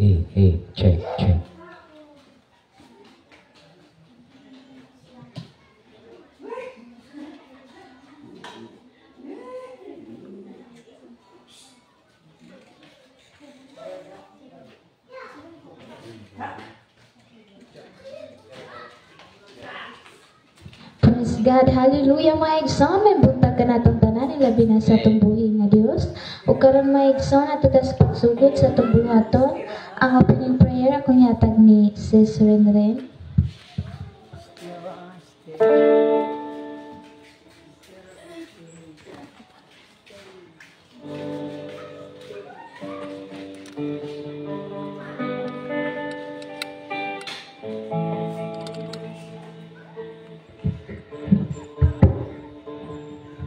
Hey, hey, check, check. Praise God, hallelujah, mga igsoon, may buntag ka natong tanan, ilabi na sa atong buhi nga Dios. Ug karon, mga igsoon, ato tas pagsugod sa atong buhaton. Ang opening prayer akong ihatag ni Sis Renren.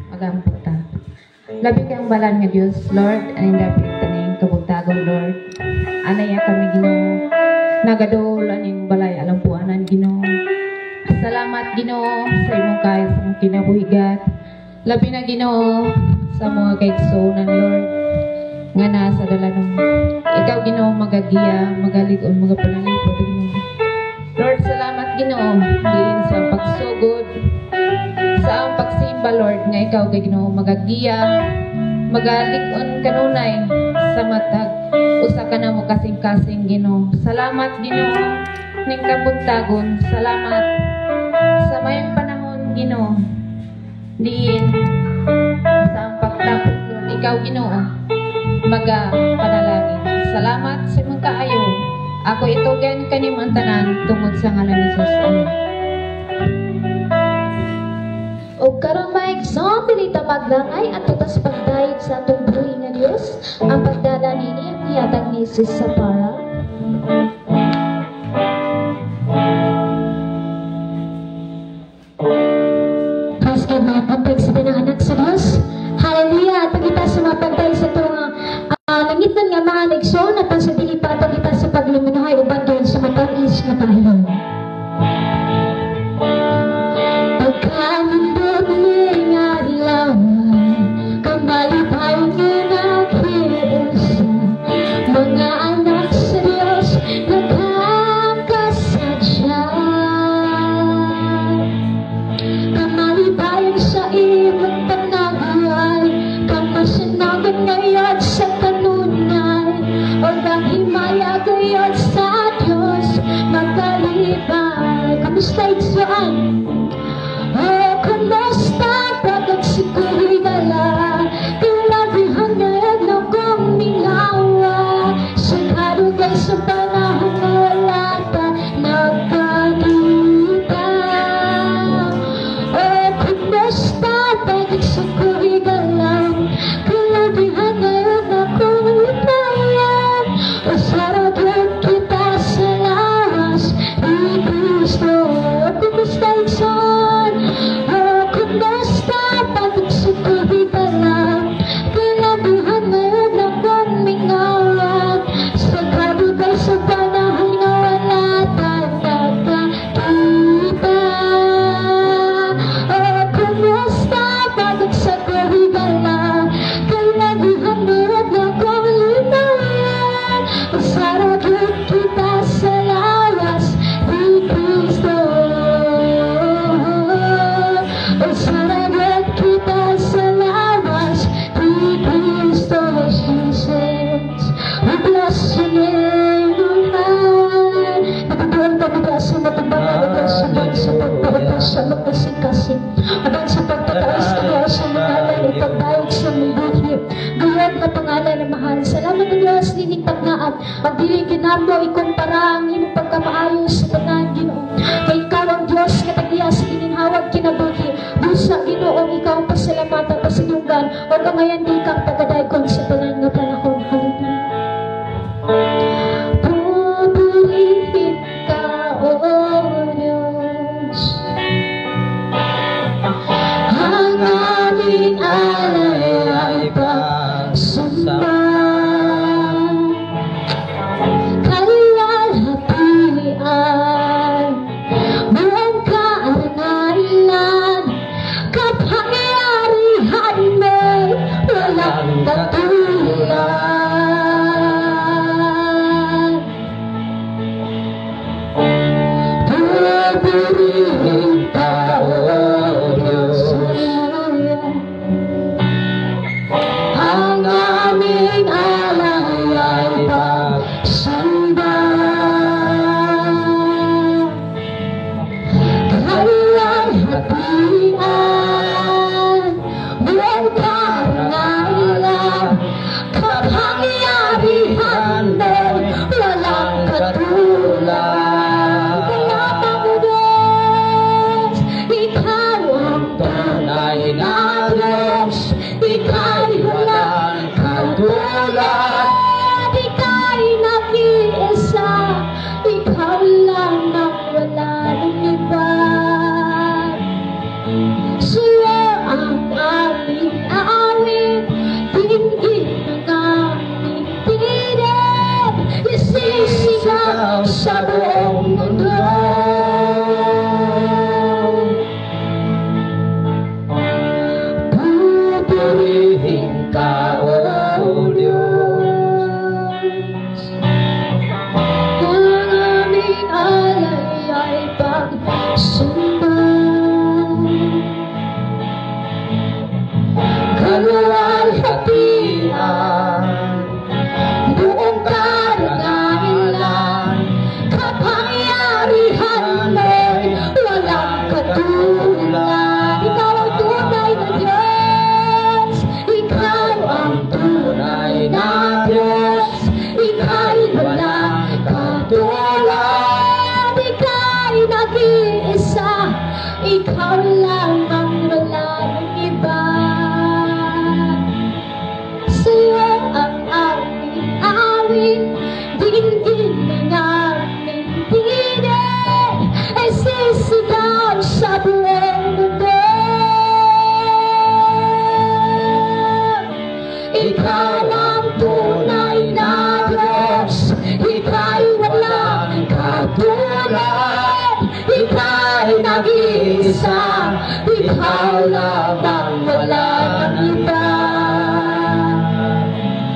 Magampo ta. Labi kang balaan nga Dios, Lord, aning dapit kaning kabugtagon, Lord. Anaya kami, Ginoo. Nagaduol aning balay alampuanan, Ginoo. Salamat, Ginoo, sa imong kaayo sa imong kinabuhigat. Labi na, Ginoo, sa mga kaigsuonan, Lord, nga naa sa dalanon. Ikaw, Ginoo, magagiya, magalig-on, magapanalipod, Ginoo. Lord, salamat, Ginoo, diin sa pagsugod sa ang pagsimba, Lord, nga ikaw kay Ginoo magagiya, magalig-on kanunay sa matag usa ka namo kasing-kasing, Ginoo. Salamat, Ginoo, ning kabuntagon. Salamat sa mayong panahon, Ginoo. Diin sa ang pagtapos, Lord, ikaw, Ginoo, maga panalangin. Salamat sa imong kaayo. Ako itugen kanimo ang tanan tungod sa ngalan ni Jesus. Amen. Ug karon, mga igsoon, dili ta maglangay, ato tas pagdayeg sa atong buhi nga Dios. Ang pagdala nini ang ihatag ni Sis Sapara. Praise God, mga pantay sa tanang anak sa Diyos. Hallelujah! At kita sa mga pantay sa itong langitnon nga mga igsoon at sa dili pa ato kita sa paglimunahay uban doon sa matamis nga kahilom. Pagkanindot ning adlaw, kamalipay nga naghiusa, mga anak sa Diyos nakakasadya. Kamalipayan sa imong panagway, kamasanagan ngayon sa kanunay, o ang himaya gayon sa Diyos, magkalipay. Kamusta, igsoon? Oh, kumusta pagkagsikuhigala? Kalabihan na na kong mingawa sa kadugay sa panahon na wala ta nagkakita. Oh, kumusta pagkagsikuhigala? Kalabihan na na kong mingawa. O saragyan kita sa lawas ni Kristo. Kumusta, igsoon? Oh, kumusta pagkagsikuhigala? Kalabihan na na kong mingawa sa kadugay sa panahon na wala ta nagkakita. Oh, kumusta pagkagsikuhigala? Kalabihan na na kong mingawa. O saragyan kita sa lawas ni Kristo. O saragyan kita sa lawas ni Kristo Jesus. We bless your name, Lord. Natutuan kami sa matubang na Diyos sa sa pagpapagpas sa mga kasing-kasing. Aban sa pagtataas ng Diyos sa mga ngalan ipagbayag sa mong buhi. Gayod na pangalan na mahal. Salamat na Diyos, nining tagnaan. Ang dili ginamo ikumpara ang imong pagkamaayo sa tanan, Ginoo. Kay ikaw ang Diyos nga tagiya sa gininhawag kinabuhi. Busa, Ginoo, ikaw ang pasalamatan, pasidunggan, o kamayan di kang tagadaygon sa tanan nga panahon. Hallelujah. Pupurihin ka, O Diyos. Ang aming alay ay pagsamba. Kaluwalhatian, buong karangalan, kapangyarihan mo, walang katulad. Tunay na Diyos, ika'y walang katulad. Ika'y nag-iisa, ikaw lang ang wala ng iba. Sa'yo ang aming awit, dinggin ang aming tinig, isisigaw sa buong mundo. Pupurihin ka, O Diyos. Ang aming alay ay pagsamba. Kaluwalhatian, buong karangalan, kapangyarihan mo'y walang katulad. Ikaw ang tunay na Diyos, ikaw ang tunay na Diyos, ika'y walang katulad, ika'y nag-iisa, ikaw lang ang wala ng iba. Sa'yo ang aming awit, dinggin ang aming tinig, isisigaw sa buong mundo. Ikaw ang tunay na Diyos, ika'y walang katulad, ika'y nag-iisa, ikaw lamang wala ng iba.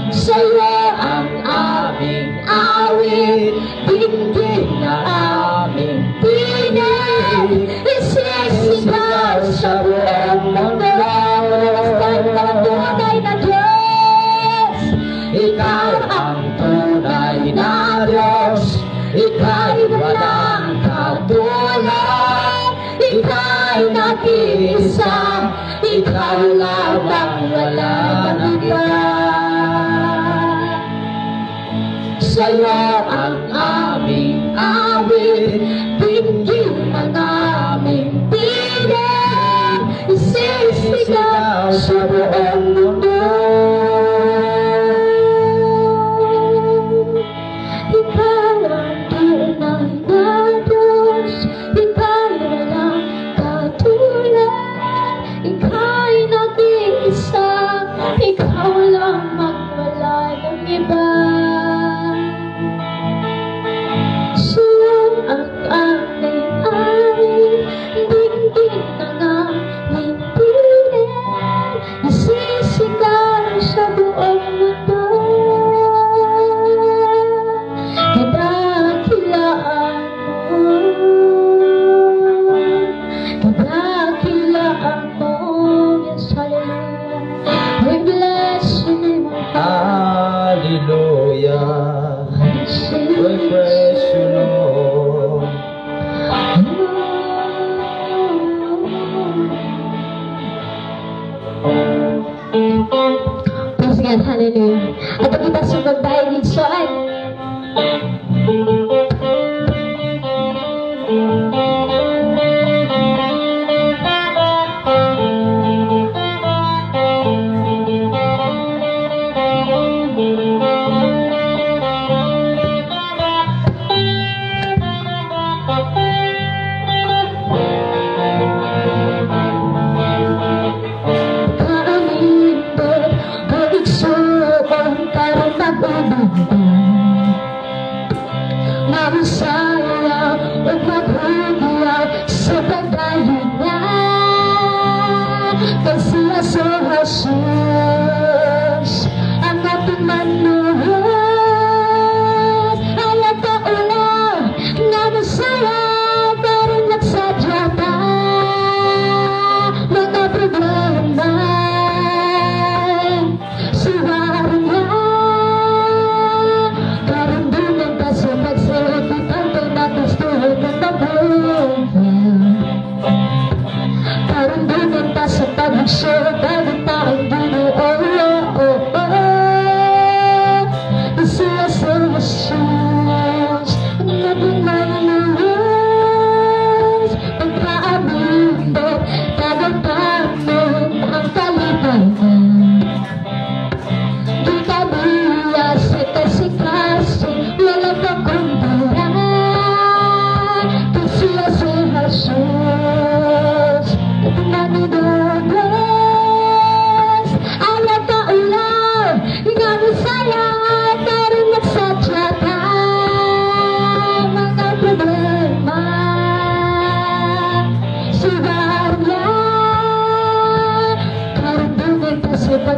Sa'yo ang aming awit, dinggin ang aming tinig, isisigaw sa buong mundo. Ikaw ang tunay na Diyos, Ikaw ang tunay na Diyos, ika'y walang katulad, ika'y nag-iisa, ikaw lamang wala ng iba. Sa'yo ang aming awit, dinggin ang aming tinig, isisigaw sa buong mundo. Ikaw ang tunay na Diyos, ika'y walang katulad, ika'y nag-iisa, ikaw lamang wala ng iba. Sa'yo ang aming awit, dinggin ang aming tinig, isisigaw sa buong mundo. Kadakilaan mo, kadakilaan mo, yes, hallelujah. We bless your name, O God. Hallelujah. We praise you, Lord. Praise God, hallelujah. At ang kita sugod dahil igsoan. Kaamindot, kaigsuon, karon mag-uban. Mausaya ug maghugyaw sa pagdayon niya. Kay siya si Jesus, ang atong manuhos. Ayaw kaulaw nga mosayaw, pero nagsadya ta mga problema. Suwaran niya, karundunan ta sa pagsulot, itantay na gusto ng mabuhay. Karundunan ta sa pagsulot, bago ta ang Ginoo. Oh, oh, oh. Siya si Jesus, ang ating manuhos. Pagkaamindot, tagal pa mo,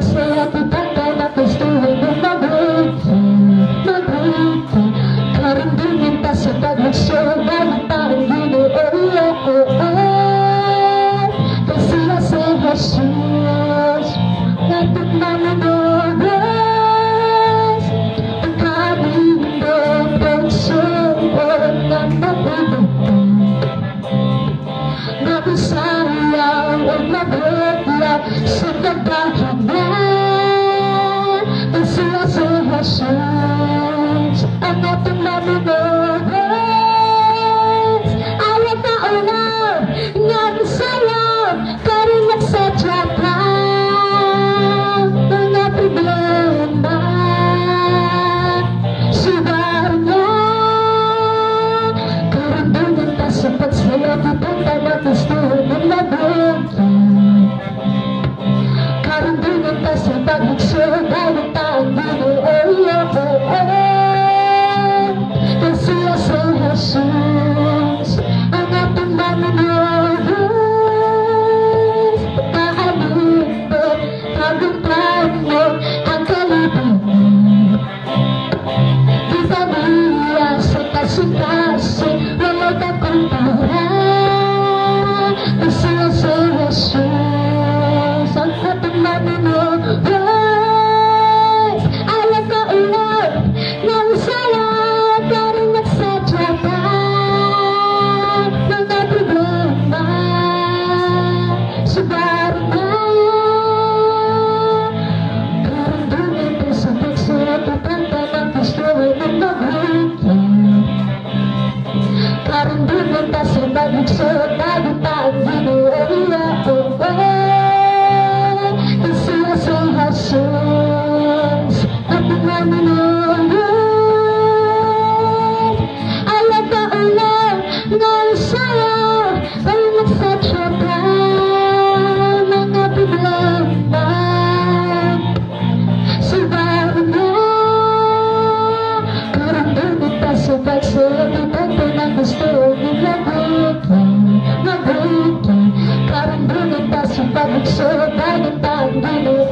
Pagsayop itangkay na gustuhin mo mabuti, mabuti. Karundungan ta sa paglukso, bago pa ang Ginoo. Kay siya si Jesus, atong manunubos. Ang kanindot pagsuot nga mabubutan. Magusayaw o mabutla sa pagbahanan. Kay siya si Jesus, ang atong manunubos. Awat na ulaw, nga sayaw, karon nagsadya pa. Mga problema, subar na. Karundungan ta sa pagsayaw, itang na gusto ng mabuti. Karundungan ta sa paglukso, bago pa ang Ginoo. Kay siya si Jesus, ang atong manunubos. Pagkaanindot, tagumpay mo ang kalibutan. Di pa niya sa kasing-kasing, wala'y kakumpara. Kay siya si Jesus, ang atong manunubos. Ayaw ka ulaw, ng sayaw, karon nagsadya pa. Mga problema, subar na. Karundungan ko sa pagsuot at ang tanang gusto ay mabuti. Karundungan ta sa paglukso, bago pa ang Ginoo. Kay siya si Jesus, atong manunubos. Ayaw ka ulaw, ng sayaw, ay nagsadya pa. Mga problema, subar na. Karundungan ta sa pagsuot, itang ng gusto ng mabuti, mabuti. Karundungan ta sa paglukso, bago pa ang Ginoo.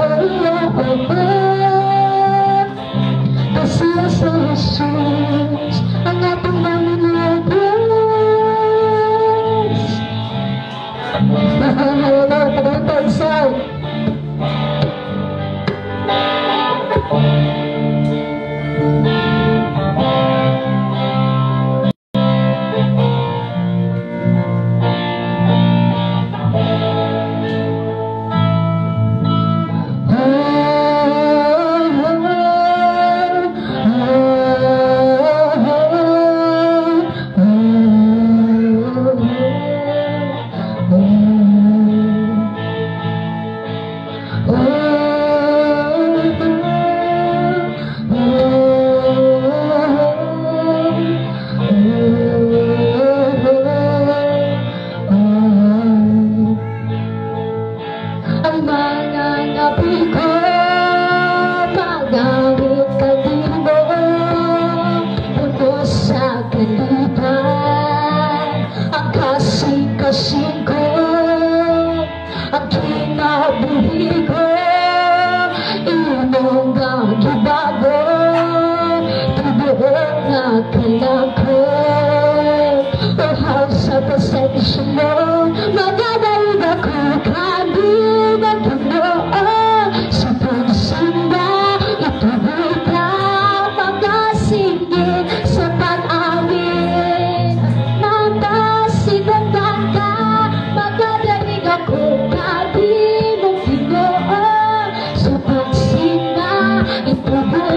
Kay siya si Jesus, ang atong manunubos. Lord, pagkakita isa. Ang mga ngapi ko, pag-awit kanimo, puno sa kalipay. Ang kasing-kasing ko, ang kinabuhi ko, imong gibago, tibuok nga kanako. Uhaw sa presensya mo, magdadaig ako kanimo, Ginoo. Sa pagsimba, ituloy ka, pagkasingin sa pag-awit. Mapasiganda ka, magdadaig ako kanimo, Ginoo. Sa pagsimba, ituloy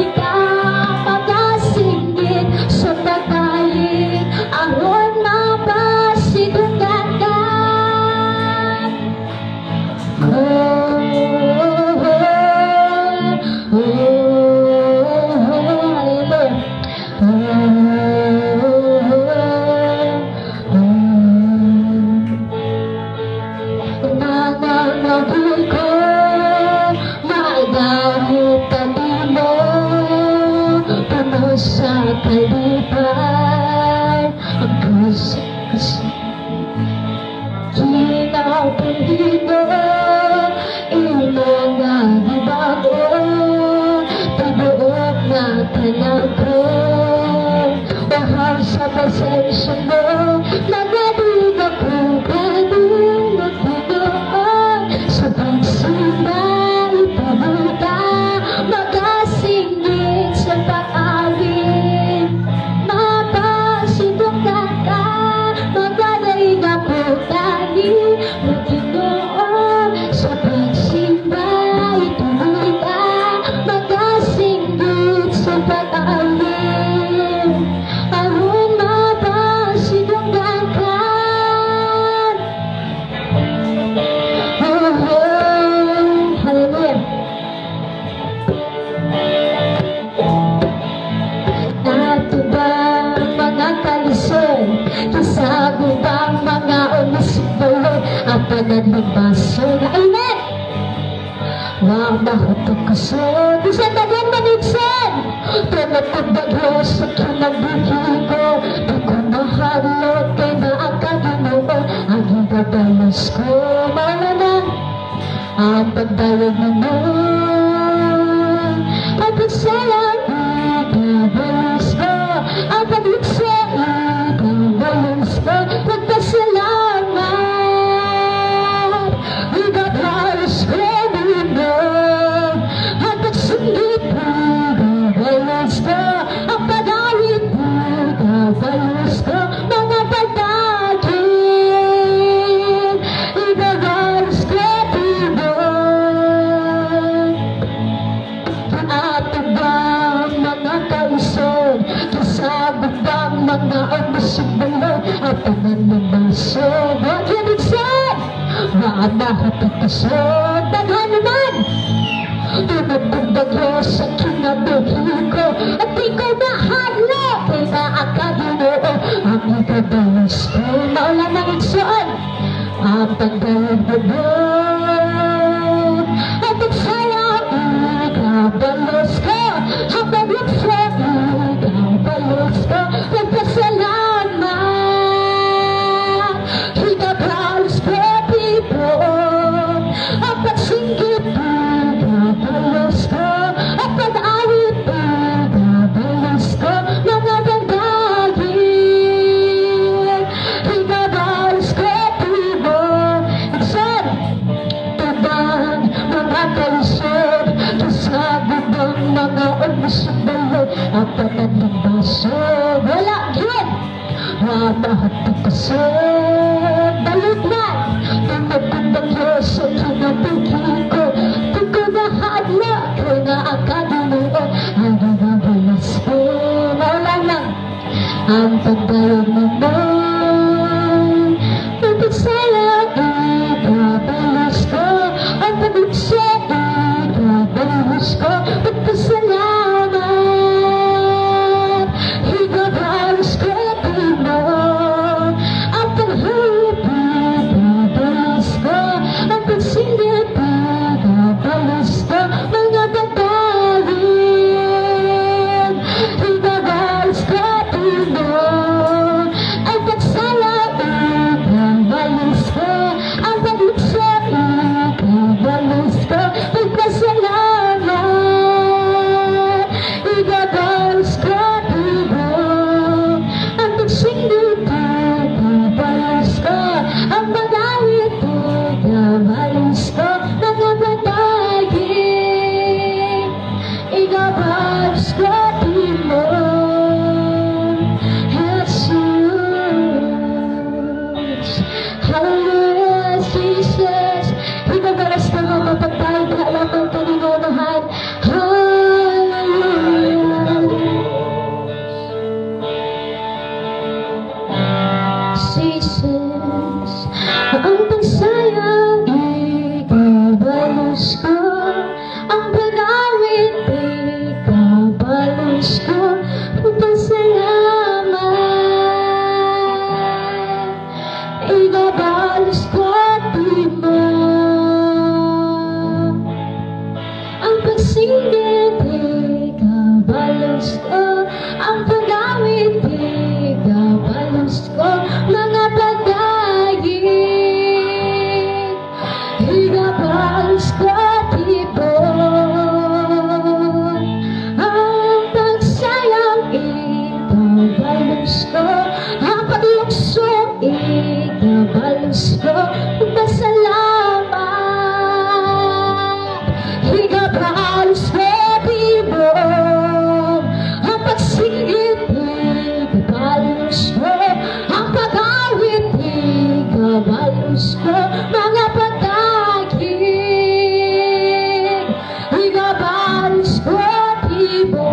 Grasya mo. Magdadaig ako kanimo, Ginoo, sa pagsimba ituloy ta, magasinggit sa pag-awit. Mapasidunggan ka, magdadaig ako kanimo, Ginoo, sa pagsimba ituloy ta, magasinggit sa pag-awit, aron mapasidunggan ka. Oh, hallelujah. Ato ba mga kalisod, Kisagod ang mga umisibalo, at pananabasog. Amen! Wa mahutok kusog, bisan daghan manigsan. Tungod kong bagyo sa kinabuhi ko, di ko mahadlok kay naa ka, Ginoo. Ang igabalos ko, mao na ang pagdayeg nimo. Ang pagsayaw, igabalos ko. Ang paglukso, igabalos ko. Pagpasalamat, igabalos ko nimo. Ang pagsinggit, igabalos ko. Ang pag-awit, igabalos ko. Mga pagdagin, igabalos ko nimo. Ato bang mga kaisod, Kasabot bang mga umusibalo, at pananabasog? Huwag yan igsan! Maamahatakasod, daghan naman! Tungod kong bagyo sa kinabuhi ko, at di ko mahadlok kay naa ka, Ginoo. Ang ikabalos ko, mao lamang, igsoon, ang pagdayeg mo. Ang pagsayaw, ikabalos ko. Ang paglukso, ikabalos ko. Pagpasalamat, ikabalos ko, people. Ang pagsinggit, ikabalos ko. Ang pag-awit, ikabalos ko. Mga pagdagin, ikabalos ko, people. Igsoon, tabang mga kalisod, kasabot ang mga umusibalo, at pananabasog. Wala yun! Mamahatakasod, balik na! Tungod kong bagyo sa kinabuhi ko, di ko mahadlok kay naa ka, Ginoo. Ang ginabalas ko, mao lamang ang pagdayeg mo. Ang pagsayaw, ikabalos ko. Ang paglukso, ikabalos ko. Pagpasalamat, ikabalos ko mo. Ang paghulog, ikabalos ko. Ang pagsinggit, ikabalos ko. Mga pagdagin, ikabalos ko mo. Ang pagsayaw, ikabalos ko. Ang paglukso, ikabalos ko. Pagpasalamat, ikabalos ko mo. Ang pagsinggit, ikabalos ko. Ang pag-awit, ikabalos ko. Mga pagdagin, ikabalos ko mo. Jesus. Hallelujah, Jesus. Ikabalos na mga mapagpahid na lamang kanino mahal. Hallelujah. Jesus, ang pagsayaw, ikabalos ko. Ang pag-awit, ikabalos ko. Pagpasalamat, ikabalos ko mo. Ang pagsinggit, ikabalos ko. Ang pag-awit, ikabalos ko. Mga pagdagin, ikabalos ko. Igabalos ko tibuok. Ang pagsingit, igabalos ko. Ang pag-awit, igabalos ko. Mga pagdagig, igabalos ko tibuok.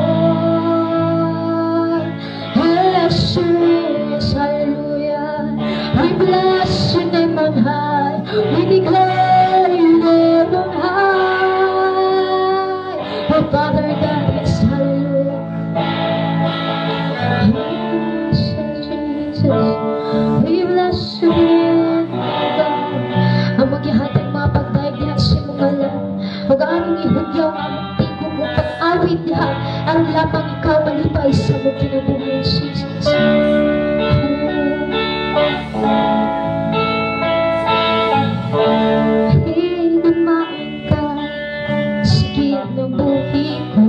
Jesus, hallelujah. We bless your name on high. We declare your name on high. Oh, Father God, yes, hallelujah. Jesus, Jesus, we bless your name, God. Ang maghihatag mga pagdayeg diha sa imong ngalan. Ug ang among ihugyaw ang among tingog ug pag-awit diha aron lamang ikaw malipay sa among kinabuhi, Jesus. Hallelujah. Higugmaon ka sa kinabuhi ko.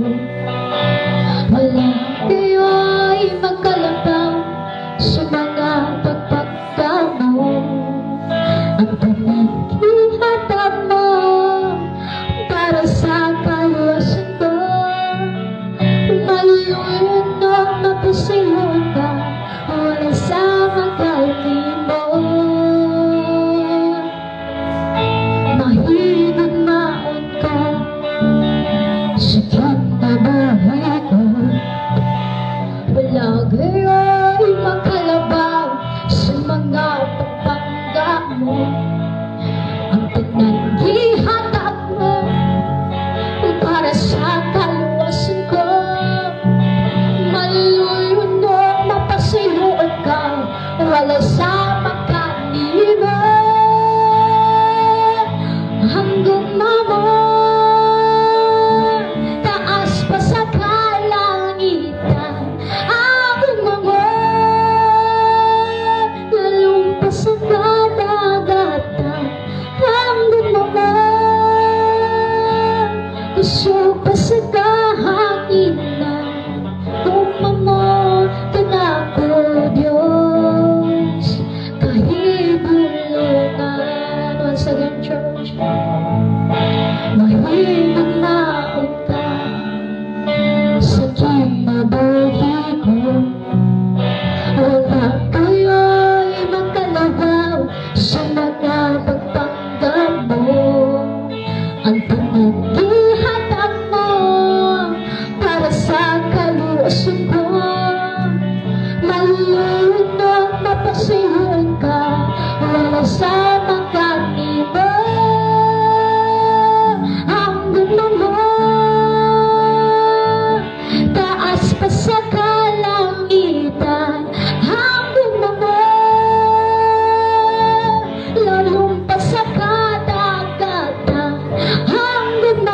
Wala kayo'y magkalabaw sa mga pagpagka mo. Ang tanan gihatag mo para sa kaluwasan ko. Maluyong mapasayloan ka, wala sa makanimo. Mahigugmaon ka sa kinabuhi ko. Wala gayo'y makalabaw sa mga pagpangga mo. Ang tanan gihatag mo para sa kaluwasan ko. Maluyong mapasayloan ka, wala sa makanimo. Ang gugma mo, taas pa sa kalangitan. Ang gugma mo, lalom pa sa kadagatan. Ang gugma mo, kusog pa sa kahanginan. Gugma mo kanako, Diyos, kahibulungan. Once again, church. Mahigugmaon ka sa kinabuhi ko. Wala kayo'y makalabaw sa mga pagpangga mo. Ang tanan gihatag mo para sa kaluwasan ko. Malunod mapasayloan ka, wala sa makanimo. Ang gugma mo, taas pa sa kalangitan. Ang gugma mo, lalom pa sa kadagatan. Ang gugma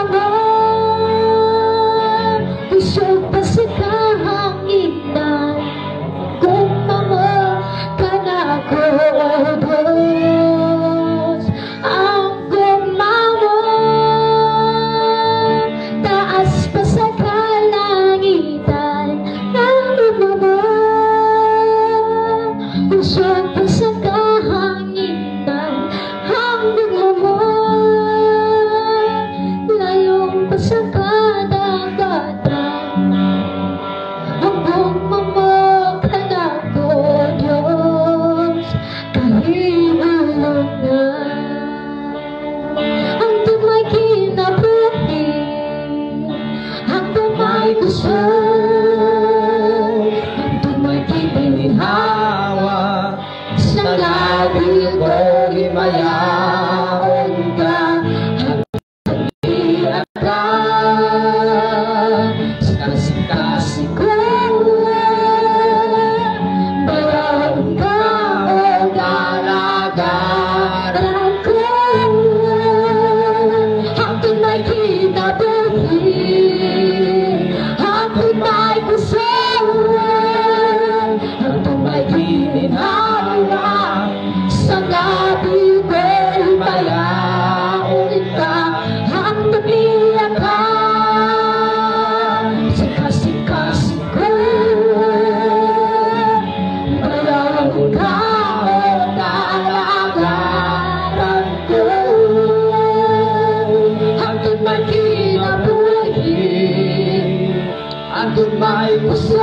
Hangtod may kusog,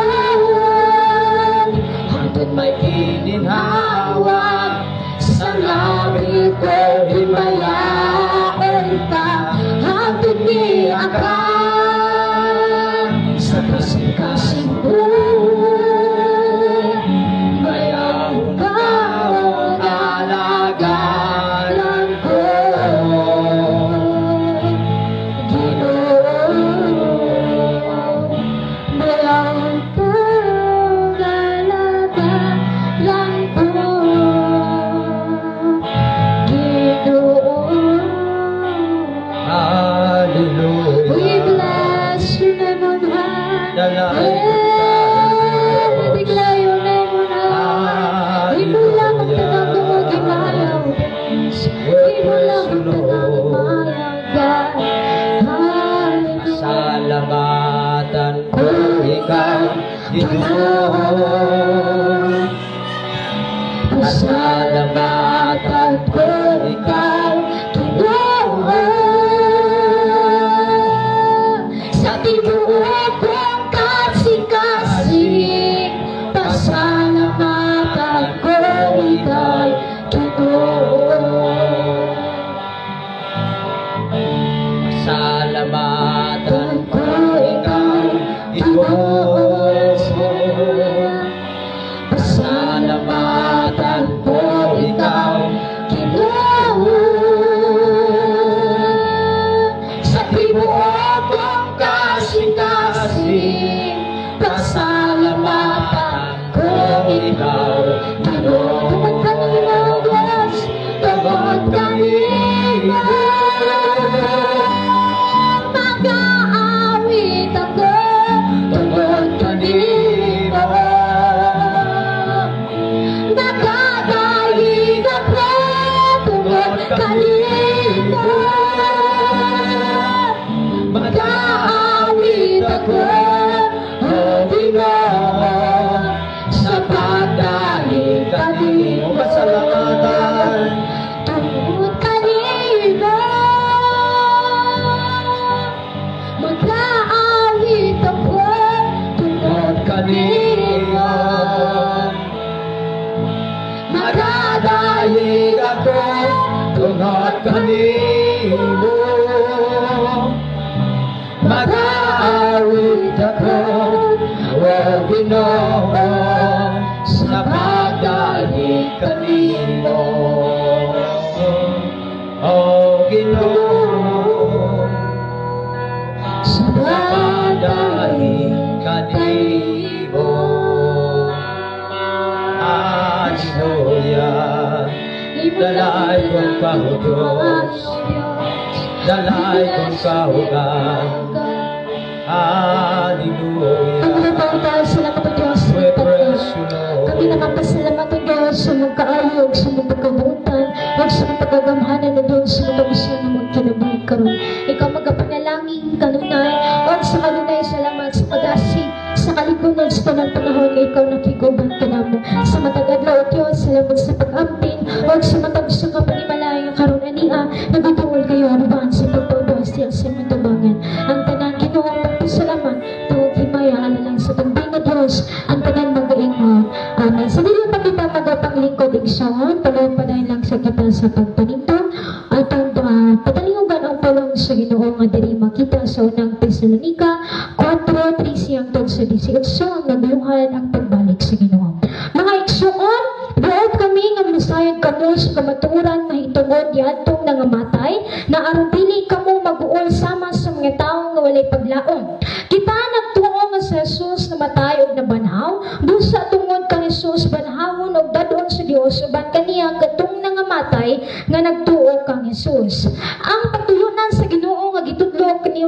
hangtod may gininhawa, sa labi ko himayaon ka, hangtod niangkang sa kasing-kasing ko. Bayawon ka, alagaran ko, Ginoo. Bayawon ka, alagaran ko, Ginoo. Hallelujah. We bless your name on high. Dalay We declare your name on high. Imo lamang tanang gumagimayaw, Diyos. Imo lamang tanang himayaw, God. Hallelujah. Salamatan ko ikaw, Ginoo. Pasalamatan ko ikaw, Ginoo. Sa tibuok kong kasing-kasing, pasalamatan ko ikaw, Ginoo. Salamatan ko ikaw, Ginoo. Pasalamatan ko ikaw, Ginoo. Sa tibuok kong kasing-kasing, pasalamatan ko ikaw, Ginoo. Tungod kanimo, Diyos, tungod kanimo, mag-aawit ako tungod kanimo. Nakadaig ako tungod kanimo. Mag-aawit ako, O Ginoo, sa pagdahil kanimo. Pasalamatan. Tungod kanimo, mag-aawit ako tungod kanimo. Magdadaig ako tungod kanimo. Mag-aawit ako, O Ginoo, sa pagdahil kanimo. O Ginoo, sa sa pagdahil kanimo. Hallelujah. Dalay kong kahudyos, dalay kong kahugan. Hallelujah. Ang tayo salamat o Diyos. We praise you, Lord. Kami nakapasalamat o Diyos sa mong kaayo, sa mong pagkabutan, ug sa mong pagkagamhanan o Diyos sa mong pagusyan ng mong kinabuhi karon. Ikaw magapanalangin kanunay, ug sa kanunay salamat sa pag-asi, sa kaligunan sa tanang panahon nga ikaw nakiguban kanamo. Sa matag adlaw o Diyos, salamat sa pag-amping, ug sa matag sa kapanimalay nga karon ania, nagduol kayo aruban sa pagpaubos diya sa imong tubangan. Ang tanan Ginoo pagpasalamat, tungod himaya alang sa tubing nga Dios, ang tanan magaingon. Amen. Sa dili pa kita magapanglingkod, igsoon, tuloy padayon lang sa kita sa pagpanindot. Atong patalingugan ang pulong sa Ginoo nga diri makita sa Unang Tesalonika 4:13 hangtod sa 18, ang nagluhad ang pagbalik sa Ginoo. Mga igsoon, buot kami nga misayod kamo sa kamatuoran mahitungod niadtong nangamatay, na aron dili kamo mag-uol sama sa mga tawo nga walay paglaom. Kita nagtuo nga si Jesus namatay ug nabanhaw, busa tungod kang Jesus banhawon og dadon sa Dios uban kaniya katong nangamatay nga nagtuo kang Jesus. Ang pagtuyunan sa Ginoo nga gitudlo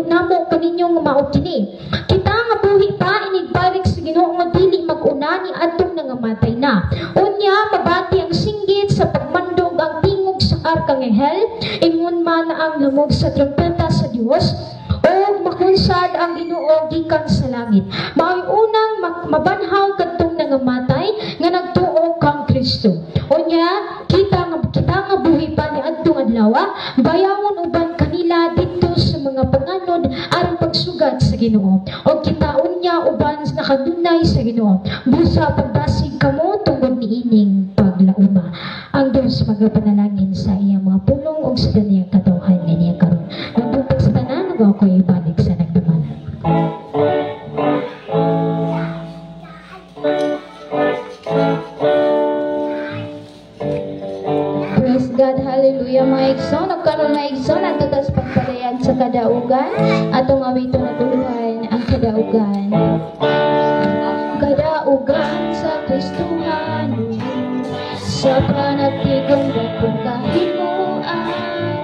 namo kaninyo nga mao kini. Kita nga buhi pa inigbalik sa Ginoo nga dili mag-una ni adtong nangamatay na. Unya mabati ang singgit sa pagmandog ang tingog sa arkanghel, ingon man ang lamog sa trumpeta sa Dios, o makunsad ang Ginoo gikan sa langit. Mao'y unang mabanhaw kadtong nangamatay nga nagtuo kang Kristo. Unya kita nga buhi pa ni adtong adlaw, bayawon uban kanila didto sa mga mga panganod aron pagsugat sa Ginoo. Og kitaon niya uban nakadunay sa Ginoo. Busa pagbasig kamo tungod niining paglauma. Ang Diyos magapanalangin sa iyang mga pulong ug sa niyang katawhan nga niya karon. Nagbuntag sa tanan ug ako ibalik sa nagdumala. Praise God, hallelujah, mga igsoon. Ug karon, mga igsoon, adto tas pagpadayag sa kadaugan. Atong awiton natuluhan ang kadaugan. Kadaugan sa Kristohano, sa panagtigong dakong kahimuan,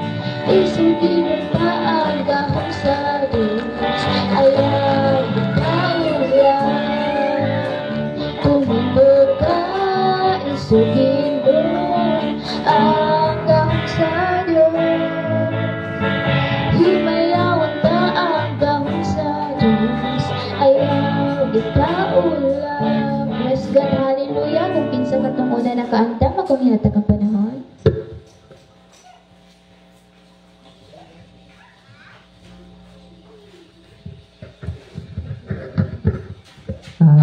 isugilon pa ang gahom sa Diyos, ayaw itaula. Tumindot ka, isugilon ang gahom sa Diyos. Himayawan ta ang gahom sa Diyos, ayaw itaula. Praise God, hallelujah. Kung kinsa katong una nakaandam, akong hinatag ang panahon.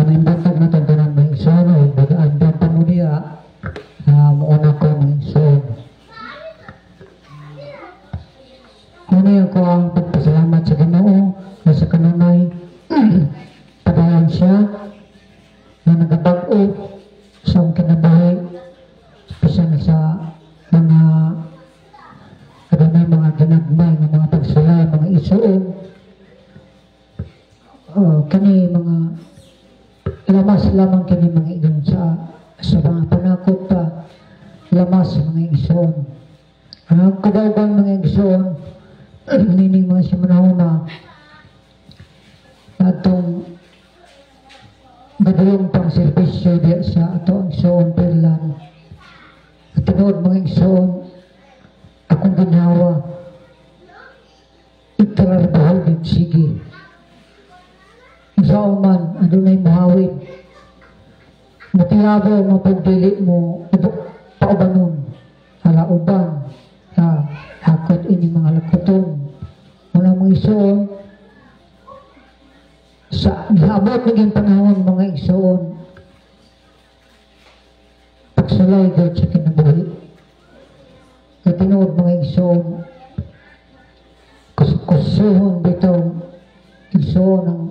May bantag na tanan mga igsoon o nag-andam pa mo niya, muuna ko mga igsoon. Una ko ang pagpasalamat sa Ginoo na sa kanunay padayon siya na nagabag-o sa akong kinabuhi, bisan sa mga adunay mga ginagmay nga mga pagsulay, mga isuon. Kani mga lamas lamang kini mga igsoon sa mga panakot pa, lamas mga igsoon. Ang kadaugan mga igsoon nining mga simanahuna atong gadulong pang serbisyo diya sa ato ang igsoon Perlan. At tinuod mga igsoon, akong ginawa itrarbaho din sige. Sa man, adunay muhawid. Mutiyabo, mapagdili mo, paubanon, halauban, ha, hakot ini mga lakoton. Mula mga igsoon, sa giabot naging panahon mga igsoon, pagsulay God sa kinabuhi. Kaya tinuod mga igsoon, kusuhon bitaw igsoon ang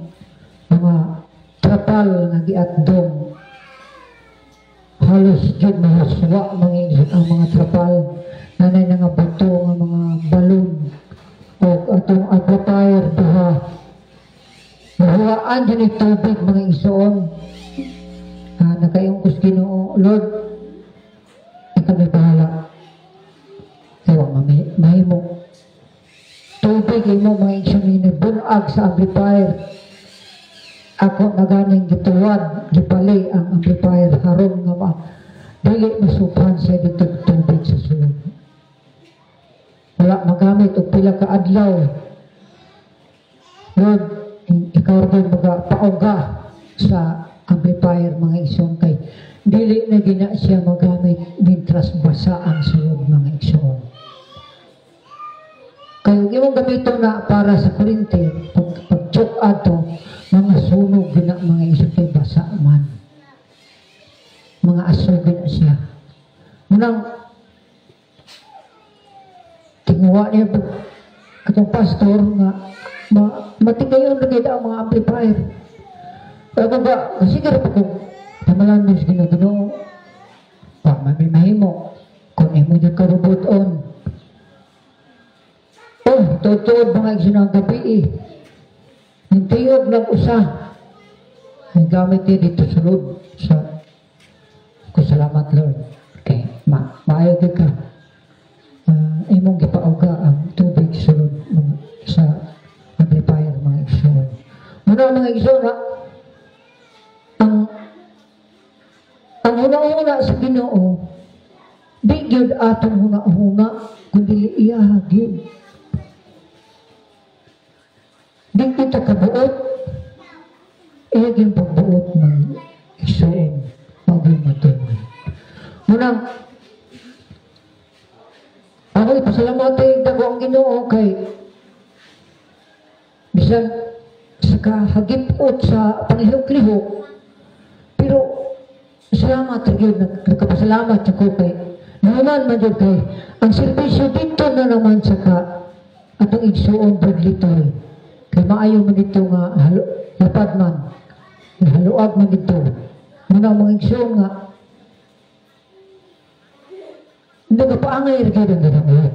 mga trapal nga giatdong. Halos jud mahuswa mga igsoon ang mga trapal, nanay nga buto nga mga balon o atong amplifier duha. Mahuwaan din tubig mga igsoon. Nakaingkos Ginoo, Lord, ikaw may bahala. Ewa, mahimo. Tubig imo mga igsoon ini bunag sa amplifier. Ako naganing gituwad, gipali ang amplifier haron nga ma dili masupan sa dito tubig sa sulod. Wala magamit og pila ka adlaw. Lord, ikaw rin magapauga sa amplifier mga igsoon kay dili na gina siya magamit mintras basa ang sulod mga igsoon. Kay ug imong gamiton na para sa kuryente, pag-choke ato, mga sunog gina mga igsoon kay basa man. Mga aso gina siya. Munang tinguwa niya atong pastor nga matikayon na kayo ang mga amplifier. Kaya ba, sige rin po kung tamalan mo sa Ginoo, pa mamimahimo kung imo di ka rubuton. Oh, tuod mga igsoon ang gabi eh. Nintiyog lang usa. Ang gamit niya dito sa loob. Sa, ko salamat Lord. Okay, maayo di ka. Imong gipauga ang tubig sulod mga, sa amplifier mga igsoon. Muna mga igsoon ha, ang huna-huna sa Ginoo, di gyud atong huna-huna, kundi iya gyud. Di kita kabuot, iya gyud pagbuot ng igsoon, maging matuloy. Munang, ako ipasalamati dako ang Ginoo kay Bisan sa kahagipot sa panglihok-lihok, pero salamat gyud, nagkapasalamat ako kay naman man jud kay ang serbisyo dito na naman sa ka atong igsuon Bradley. Kay maayo man dito nga lapad man, haluag man dito. Muna mga igsuon nga nagapaangay ra gyud ang Ginoo.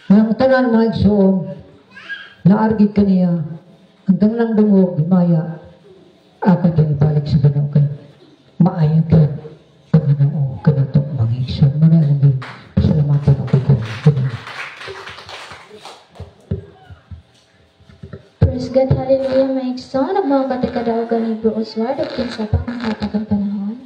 Ang tanan mga igsuon naargid kaniya ang tanang dungog himaya ako din ibalik sa Ginoo kay maayo gyud ang Ginoo kanato mga igsoon. Muna ang pasalamatan ako kay Ginoo. Praise God, hallelujah, mga igsoon. Ang mga katikadaogan ni Bro Oswald ug kinsa pa kang hatag ang panahon.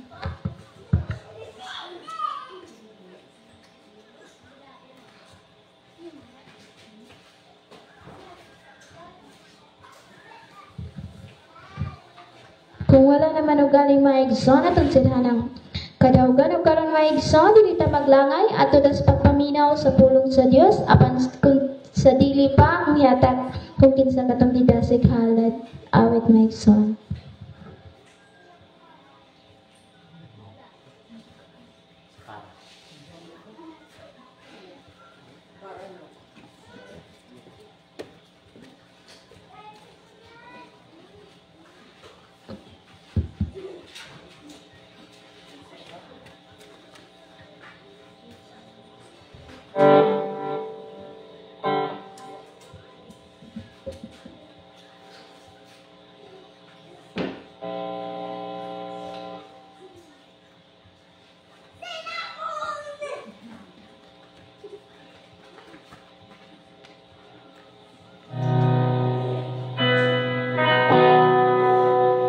Kung wala naman og galing mga igsoon, atong silhanang kadaugan og karon mga igsoon, dili ta maglangay ato das pagpaminaw sa pulong sa Dios apan kung sa dili pa ang yatag kung kinsa katong gidasig halad awit mga igsoon.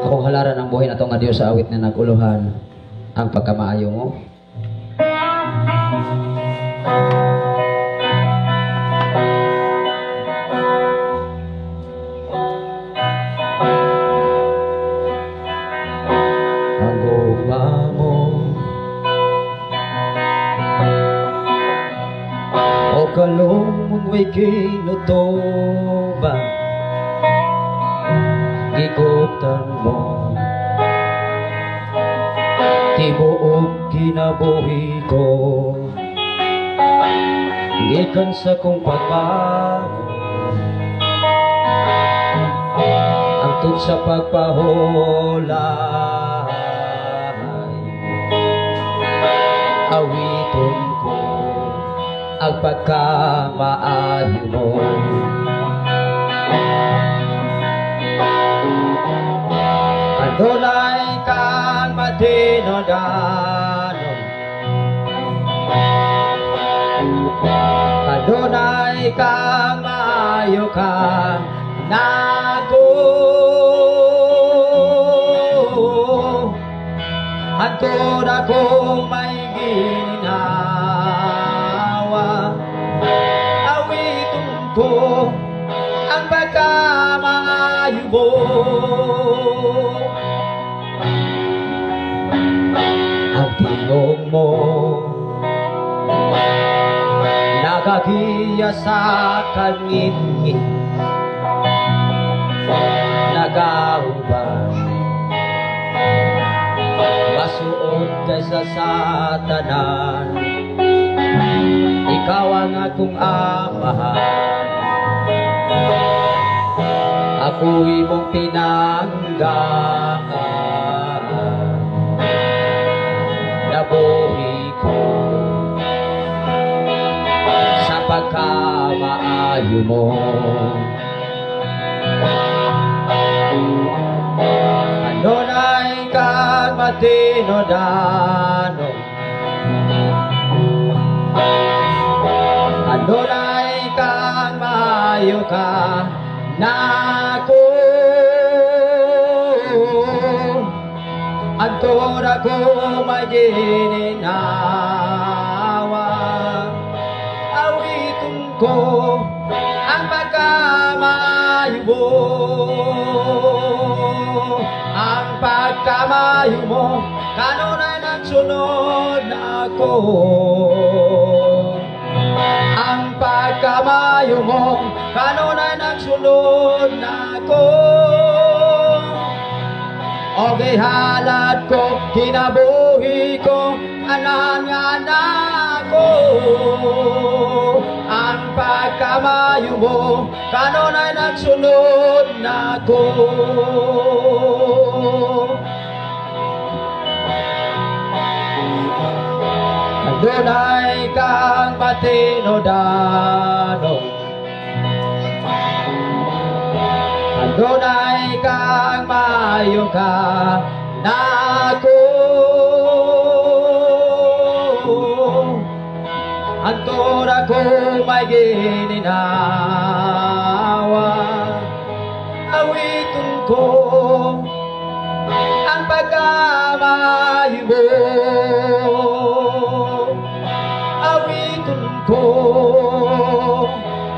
Akong halaran ang buhay na ito nga Diyos sa awit na nag-uluhan ang pagkamaayo mo. Ang gugma mo o kalong mong way kinutuba, giguptan mo tibuok kinabuhi ko, gikan sa kong pagbago angtod sa pagpahulay. Awiton ko ang pagkamaayo mo. Adunay kang matinodanon, adunay kang maayo ka nako, hantod ako may ginawa, awiton ko ang pagkamaayo mo. Ang tingog mo nagagiya sa kangitngit, nagauban masuod kaysa sa tanan. Ikaw ang akong amahan, ako'y mong pinanggaan. Nabuhi ko sa pagkamaayo mo. Adunay kang matinodanon, adunay kang maayo ka nako, antod ako may gininawa, awiton ko ang pagkamaayo mo. Ang pagkamaayo mo kanunay nagsunod nako, ang pagkamaayo pagkamayo mo kanunay nagsunod nako. O gihalad ko kinabuhi ko anan nga nako. Ang pagkamayo mo kanunay nagsunod nako. Dunay kang matinodano, dunay kang mayo ka nako. Antor ako may gininawa, awiton ko ang pagkamayo mo. Awiton ko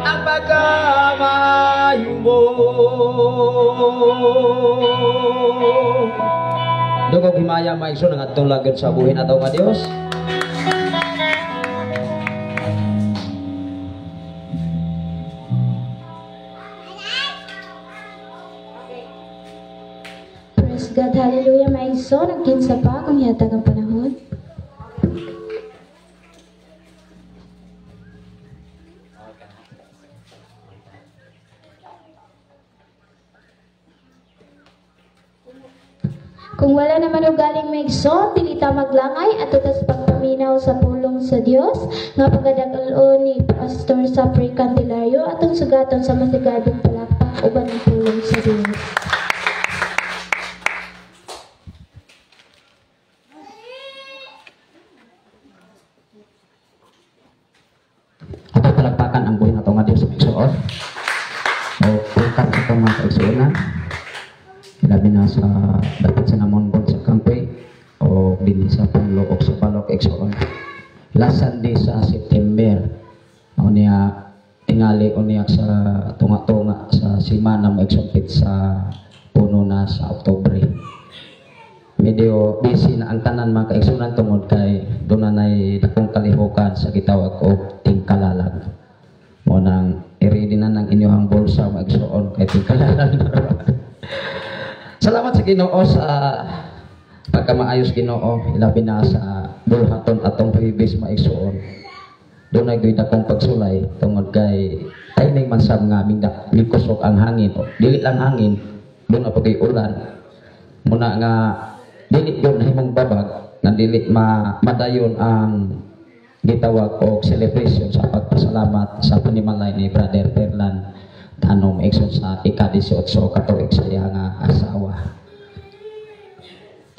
ang pagkamayo mo. Dugog himaya maigsoon ang atong lagod sa buhi nato nga Dios. Praise God, hallelujah, maigsoon ang kinsa pa kung hihatag ang panahon. Kung wala naman o galing maigsoon, dili ta maglangay at tutas pagpaminaw sa pulong sa Dios nga pagadagal-on ni Pastor Sapri Candelario atong sugaton sa masigabong palakpak uban ang pulong sa Dios. Ato palakpakan ang buhi nato nga Dios maigsoon. O pulkat sa itong mga kaigsuonan. Labi na sa dapat sa Namonbon sa Kampoy o dinhi sa Punlo o sa Balok igsoon. Last Sunday sa September unya tingali unya sa tunga-tunga sa simana mo igsoon sa puno na sa Oktubre. Medyo busy na ang tanan mga kaigsuonan tungod kay doon na nay dakong kalihukan sa gitawag og tingkalalag. Mo nang i-ready na ng inyong bulsa mga igsoon kay tingkalalag. Salamat sa Ginoo sa pagkamaayos Ginoo, ilabi na sa bulhaton atong Huwebes maigsoon. Doon ay gawin akong pagsulay tungod kay tayning man sab nga mingkusok ang hangin. O, dili lang hangin, doon na pagay ulan. Muna nga dili yun nahimong babag nga dili madayon ang gitawag og celebration sa pagpasalamat sa panimalay ni Brother Perlan Tanong maigsoon sa ika-18 katuig sa iya nga asawa.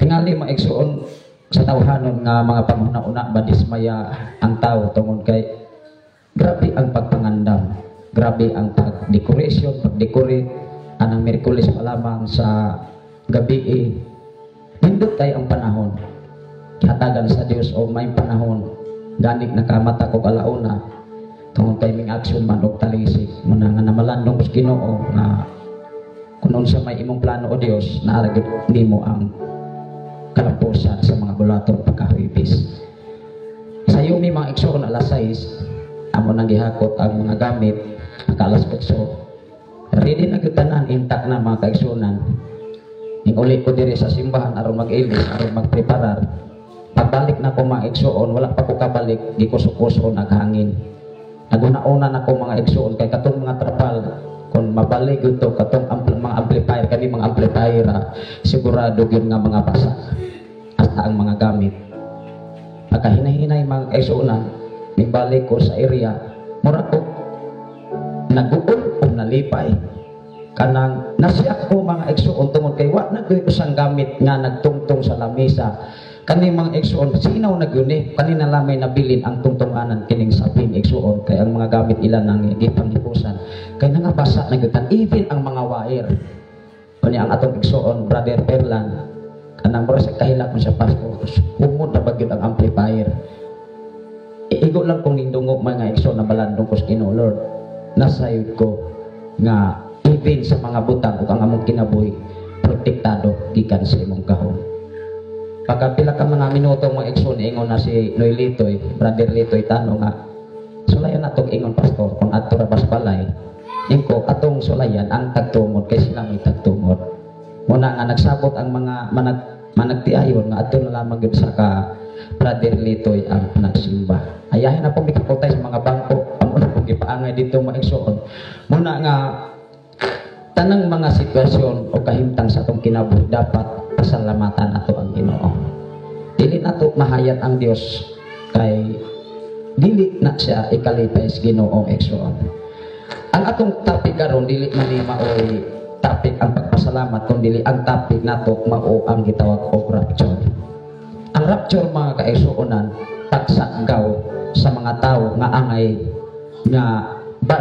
Tingali maigsoon sa tawhanon nga mga panghuna-una badismaya ang tao tungod kay grabe ang pagpangandam, grabe ang pag-decoration, pag-decorate anang Miyerkules pa lamang sa gabi. Nindot kay ang panahon. Hatagan sa Dios o may panahon ganik nakamata ko alauna tungod kay ming aksyon man og talisik muna nga namalandong sa Ginoo nga kun unsa may imong plano o Dios naa gyud nimo ang kalampusan sa mga bulaton pagka-Huwebes. Sa yumi mga igsoon alas 6 amo nang gihakot ang mga gamit pagka alas 8 ready na gyud tanan intact na mga kaigsuonan. Ning uli ko diri sa simbahan aron mag-ilis aron magpreparar. Pagbalik na ko mga igsoon wala pa ko kabalik gikuso-kuso naghangin. Naguna-una na ko mga igsoon kay katong mga trapal kung mabalik gyud to katong mga amplifier kani mga amplifier sigurado gyud nga mga basa hasta ang mga gamit. Pagka hinahinay mga igsuonan nibalik ko sa area mura ko naguol o nalipay kanang nasiyak ko mga igsoon tungod kay wa na gyud usang gamit nga nagtungtong sa lamesa. Kani mga igsoon sinaw na gyud ni kanina lamay nabilin ang tungtunganan kining sapin igsoon kay ang mga gamit ila nang gipanghipusan kay nangabasa na gyud tan even ang mga wire. Kani ang atong igsoon Brother Perlan kanang mura sa kahilak mo sa pastor humod na ba gyud ang amplifier. Igo lang kong nindungog mga igsoon na balandong ko sa Ginoo Lord nasayod ko nga even sa mga butang ug ang among kinabuhi protektado gikan sa imong kahon. Pagka pila ka mga minuto mga igsoon ingon na si Noy Litoy, Brother Litoy Tano nga Sulayan atong ingon, pastor, kung adto ra bas balay, ingko atong sulayan ang tagtungod kay sila may tagtungod. Muna nga nagsabot ang mga managtiayon nga adto na lamang gyud sa ka Brother Litoy ang nagsimba. Ayahin na po mikaputay sa mga bangko ang una pong gipaangay dito, mga igsoon. Muna nga tanang mga sitwasyon o kahimtang sa atong kinabuhi, dapat pasalamatan ato ang Ginoo. Dili nato mahayat ang Dios kay dili na siya ikalipay sa Ginoo, igsoon. Ang atong topic karon, dili man ni maoy topic ang pagpasalamat, kun dili ang topic nato mao ang gitawag og rapture. Ang rapture, mga kaigsuonan, pagsakgaw sa mga tao nga angay nga ba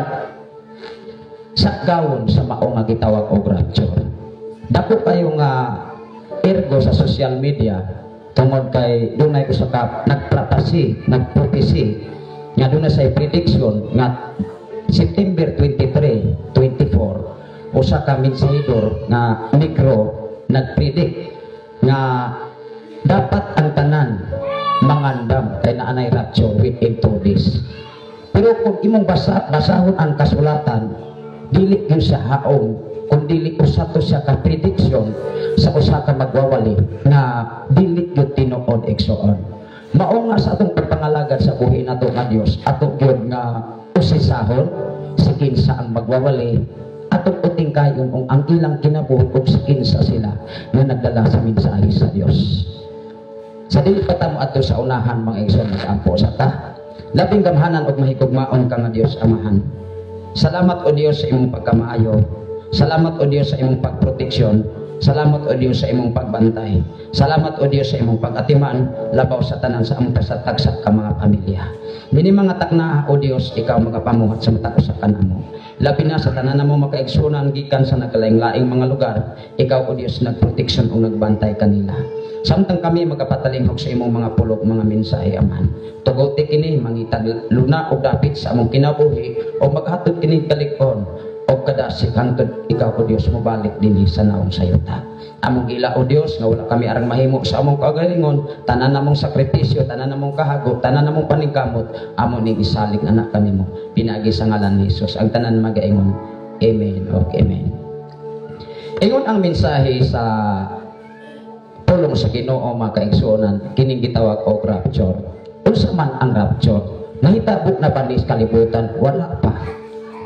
sakgawon sa mao nga gitawag og rapture. Dako kayo nga ergo sa social media tungod kay dunay usa ka nagprophecy, nagprophecy nga dunay sa prediction nga September 23, 24, usa ka mensahidor nga negro nagpredict nga dapat ang tanan mangandam kay naanay rapture within 2 days. Pero kung imong basahon ang kasulatan, dili gyud siya haong, kung dili usa to siya ka prediction sa usa ka magwawali nga dili gyud tinuod, igsoon. Mao nga sa atong pagpangalagad sa buhi nato nga Dios, ato gyud nga usisahon si kinsa ang magwawali, atong utingkayon kung ang ilang kinabuhi ug si kinsa sila nga nagdala sa mensahe sa Dios. Sa dili pa ta mo adto sa unahan, mga igsoon, mag-ampo sa ta. Labing gamhanan ug mahigugmaon ka nga Dios Amahan. Salamat, o Dios, sa imong pagkamaayo. Salamat, o Dios, sa imong pagproteksyon. Salamat, o Dios, sa imong pagbantay. Salamat, o Dios, sa imong pag-atiman labaw sa tanan sa among tagsa ka mga pamilya. Dini mga takna, o Dios, ikaw magapamuhat sa matag usa kanamo. Labi na sa tanan namo makaigsunan gikan sa nagkalaing-laing mga lugar, ikaw, o Dios, nagproteksyon o nagbantay kanila. Samtang kami magapatalinghog sa imong mga pulong, mga mensahe, Amahan. Tuguti kini mangitag luna o dapit sa among kinabuhi o maghatod kini kalig-on o kadasig hangtod ikaw, o Dios, mobalik dinhi sa naong sayuta. Among gila, o Dios, nga wala kami arang mahimo sa among kagalingon, tanan namong sakripisyo, tanan namong kahago, tanan namong paningkamot, amo ning isalig anak kanimo. Pinaagi sa ngalan ni Jesus. Ang tanan magaingon, Amen o Amen. Ingon ang mensahe sa pulong sa Ginoo, mga kaigsuonan, kining gitawag og rapture. Unsa man ang rapture? Nahitabo na ba ni sa kalibutan? Wala pa.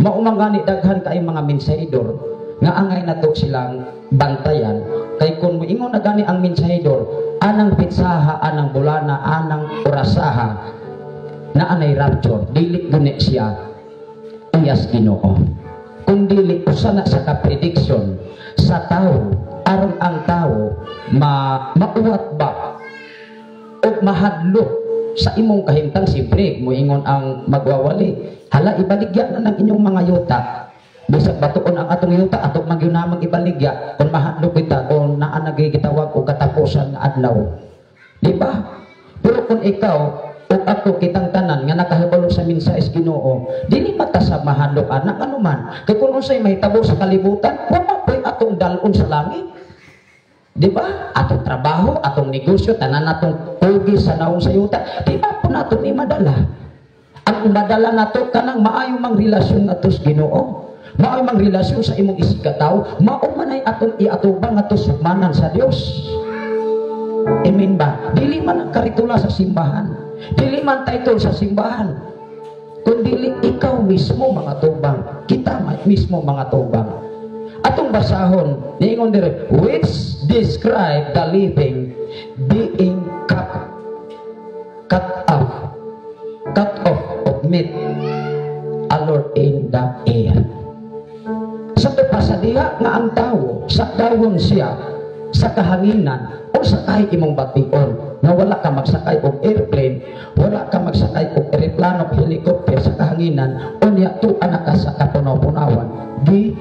Mao man gani daghan kay mga mensahidor nga angay nato silang bantayan kay kung moingon na gani ang mensahidor anang pitsaha, anang bulana, anang orasaha na anay rapture, dili guni siya uyas Ginoo. Kung dili usa na sa ka-prediction sa tao aron ang tao mauwat ba o mahadlok sa imong kahimtang. Siyempre moingon ang magwawali, "Hala, ibaligya na ng inyong mga yuta." Bisag batuon ang atong yuta, ato man gyud namang ibaligya kung mahadlok kita kung naa nagay gitawag og katapusan nga adlaw, di ba? Pero kung ikaw o ako, kitang tanan nga nakahibalo sa mensahe sa Ginoo, dili mata sa mahadlok anak anuman kay kung unsay mahitabo sa kalibutan, wa man po'y atong dalon sa langit. Di ba? Atong trabaho, atong negosyo, tanan atong kugi sa naong sayuta, di ba po nato ni madala? Ang madala nato kanang maayo mang relasyon nato sa Ginoo. Maayo mang relasyon sa imong isigkatawo, mao man ay atong iatubang ato sukmanan sa Dios. Amen ba? Dili man ang karitula sa simbahan. Dili man title sa simbahan. Kundi ikaw mismo mga tubang. Kita mismo mga tubang. Atong basahon, niingon dire, which describe the living being cut off of meet a Lord in the air. Sa pa sa diha nga ang tao, sa dawon siya sa kahanginan o sa kahit imong bation nga wala ka magsakay og airplane, wala ka magsakay og eroplano, helicopter sa kahanginan, unya tuwa na ka sa kapunaw-punawan, di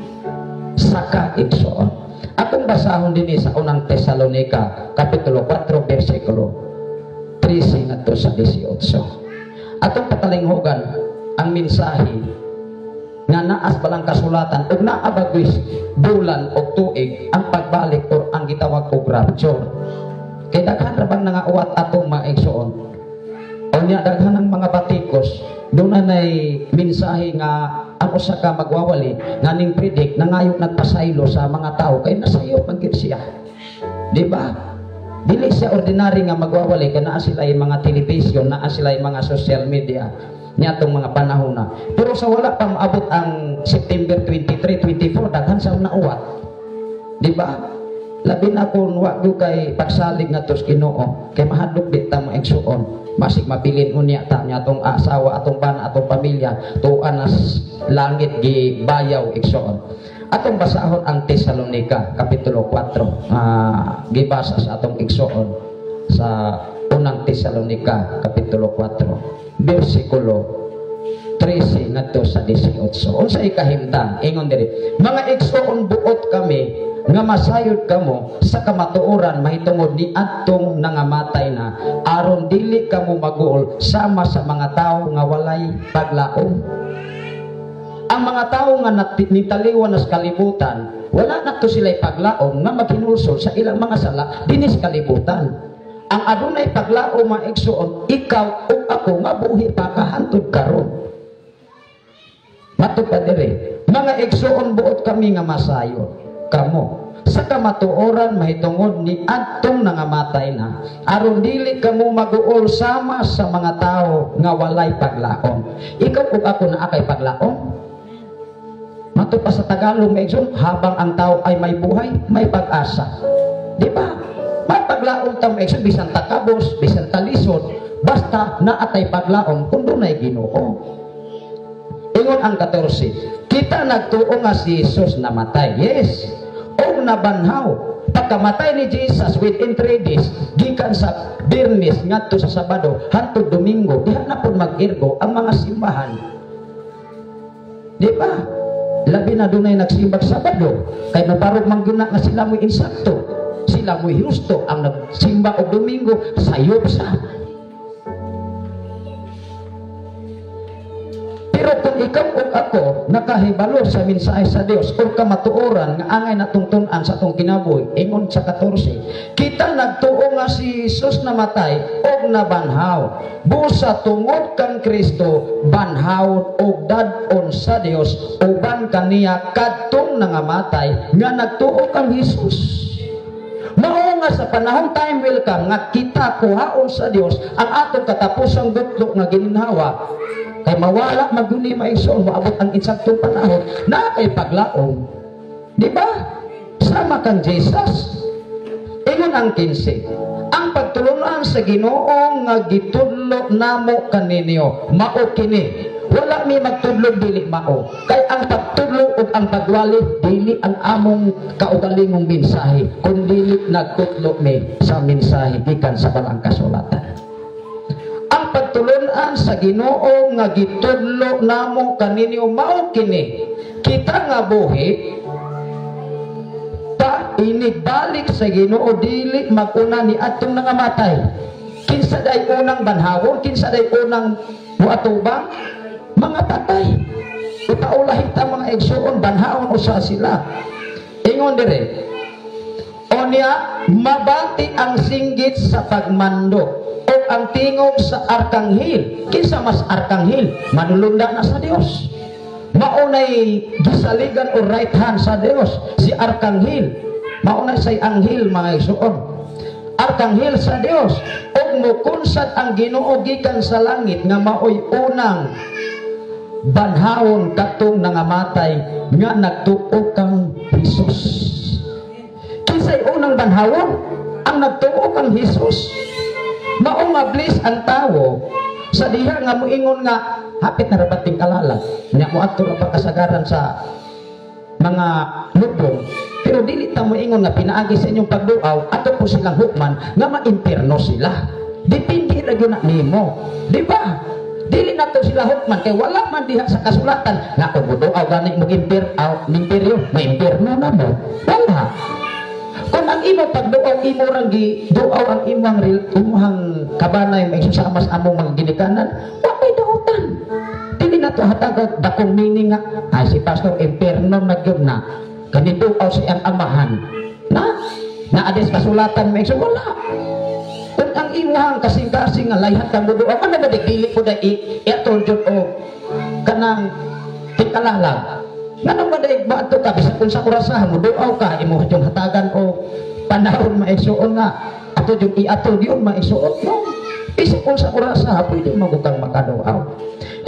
saka, igsoon. Atong basahon dinhi sa Unang Tesalonika, Kapitulo 4, versikulo 13 ngadto sa 18. Atong patalinghugan ang mensahe nga naas balang kasulatan ug naa ba bulan og tuig ang pagbalik or ang gitawag og rapture. Kay daghan ra bang nangauwat atong mga igsoon? Unya daghan ang mga batikos. Doon na mensahe nga ang usa ka magwawali nga ning predict nangayo nagpasaylo sa mga tao kay nasayop man gyud siya. Di ba? Dili siya ordinary nga magwawali kay naa sila yung mga television, naa sila yung mga social media niatong mga panahon na. Pero sa wala pa maabot ang September 23, 24, daghan sa nauwat. Di ba? Labi na kung wa ko kay pagsalig nga tos Ginoo, kay mahadlok di ta mo igsuon. Masig mabilin unya ta nya atong asawa, atong bana, atong pamilya, tuan nas langit gibayaw igsuon. Atong basahon ang Tesalonica kapitulo 4. Gibasa sa atong igsuon sa unang Tesalonica kapitulo 4 bersikulo 13 ngadto sa 18. Unsa ikahimtang? Ingon diri, mga igsuon, buot kami nga masayod kamo sa kamatuoran mahitungod ni adtong nangamatay na, aron dili kamo maguol sama sa mga tawo nga walay paglaom. Ang mga tawo nga nitaliwan na sa kalibutan, wala na to sila'y paglaom nga maghinulsol sa ilang mga sala dinis kalibutan. Ang adunay paglaom, mga igsuon, ikaw ug ako nga buhi pa kahantod karon. Matod pa diri, mga igsuon, buot kami nga masayod kamo sa kamatuoran mahitungod ni adtong nangamatay na, aron dili kamo maguol sama sa mga tawo nga walay paglaom. Ikaw ug ako naa kay paglaom. Matod pa sa Tagalog, mga igsoon, habang ang tao ay may buhay, may pag-asa. Di ba? May paglaom ta, mga igsoon, bisan takabos, bisan talisod, basta naatay paglaom kung dunay Ginoo. Ingon ang 14, kita nagtuo nga si Jesus namatay. Yes. O nabanhaw. Pagkamatay ni Jesus, within 3 days, gikan sa Biyernes ngadto sa Sabado, hantod Domingo, diha na pud mag-irgo ang mga simbahan. Di ba? Labi na dunay nagsimbag Sabado, kay maparog man gyud na nga sila mo'y insakto, sila mo'y husto, ang nagsimba og Domingo sayop sa. Pero kung ikaw o ako nakahibalo sa mensahe sa Dios o kamatuoran nga angay natungtun-an sa atong kinabuhi, ingon sa 14, kita nagtuo nga si Jesus namatay og nabanhaw. Busa tungod kang Kristo banhawon og dad-on sa Dios uban kaniya kadtong nangamatay nga nagtuo kang Jesus. Mao nga sa panahon time will come nga kita kuhaon sa Dios ang atong katapusang gutlo nga gininhawa. Kay mawala maguni maigsoon, moabot ang insaktong panahon na kay paglaom. Di ba? Sama kang Jesus. Ingon ang 15, ang pagtulunan sa Ginoo nga gitudlo namo kaninyo mao kini. Wala mi magtudlo dili mao. Kay ang pagtudlo ug ang pagwali dili ang among kaugalingong mensahe, kun dili nagtudlo mi sa mensahe gikan sa balang kasulatan. Ang pagtulunan sa Ginoo nga gitudlo namo kaninyo mao kini. Kita nga buhi pa inigbalik sa Ginoo dili maguna ni atong nangamatay. Kinsa day unang banhawon, kinsa day unang muatubang? Mga patay. Ipaulahi ta mga igsuon, banhawon usa sila. Ingon dire, onya mabati ang singgit sa pagmando o ang tingog sa arkanghel. Kinsa mas arkanghel? Manulunda na sa Dios. Maunay gisaligan o right hand sa Dios si arkanghel. Maunay say anghel, mga igsuon. Arkanghel sa Dios. Og mukunsad ang Ginoo gikan sa langit nga maoy unang banhawon katong nangamatay nga nagtuo kang Hesus. Kinsay unang banhawon? Ang nagtuo kang Hesus. Mao nga bliss ang tawo sa diha nga moingon nga hapit na rabat ting kalala nya moadto ra pa kasagaran sa mga lubong, pero dili ta moingon nga pinaagi sa inyong pagduaw ato po silang hukman nga maimpierno sila. Depende ra gyud na nimo, di ba? Dili na to sila hukman kay wala man diha sa kasulatan nga kung moduaw gani mo imperyo, maimpierno na mo. Wala. Kung ang imo pagduaw imo rang giduaw ang imong imong kabanay maigsusama sa among mga ginikanan, wa may dautan. Dili na to hatagog dakong meaning nga ay si pastor impierno na gyud na kaniduaw sa iyang amahan. Na naadis kasulatan maigso wala. Kung ang imo Imuhang kasing-kasing nga layhat kang muduaw, ano ba di dili po da iatol jud o kanang tingkalalag? Ngano ba di baadto ka bisan kung sa orasahan muduaw ka, imo jud hatagan o panahon, maigsuon, nga ato jud iatol yun, maigsuon, no? Bisan kung sa orasahan pwede mo kang makaduaw.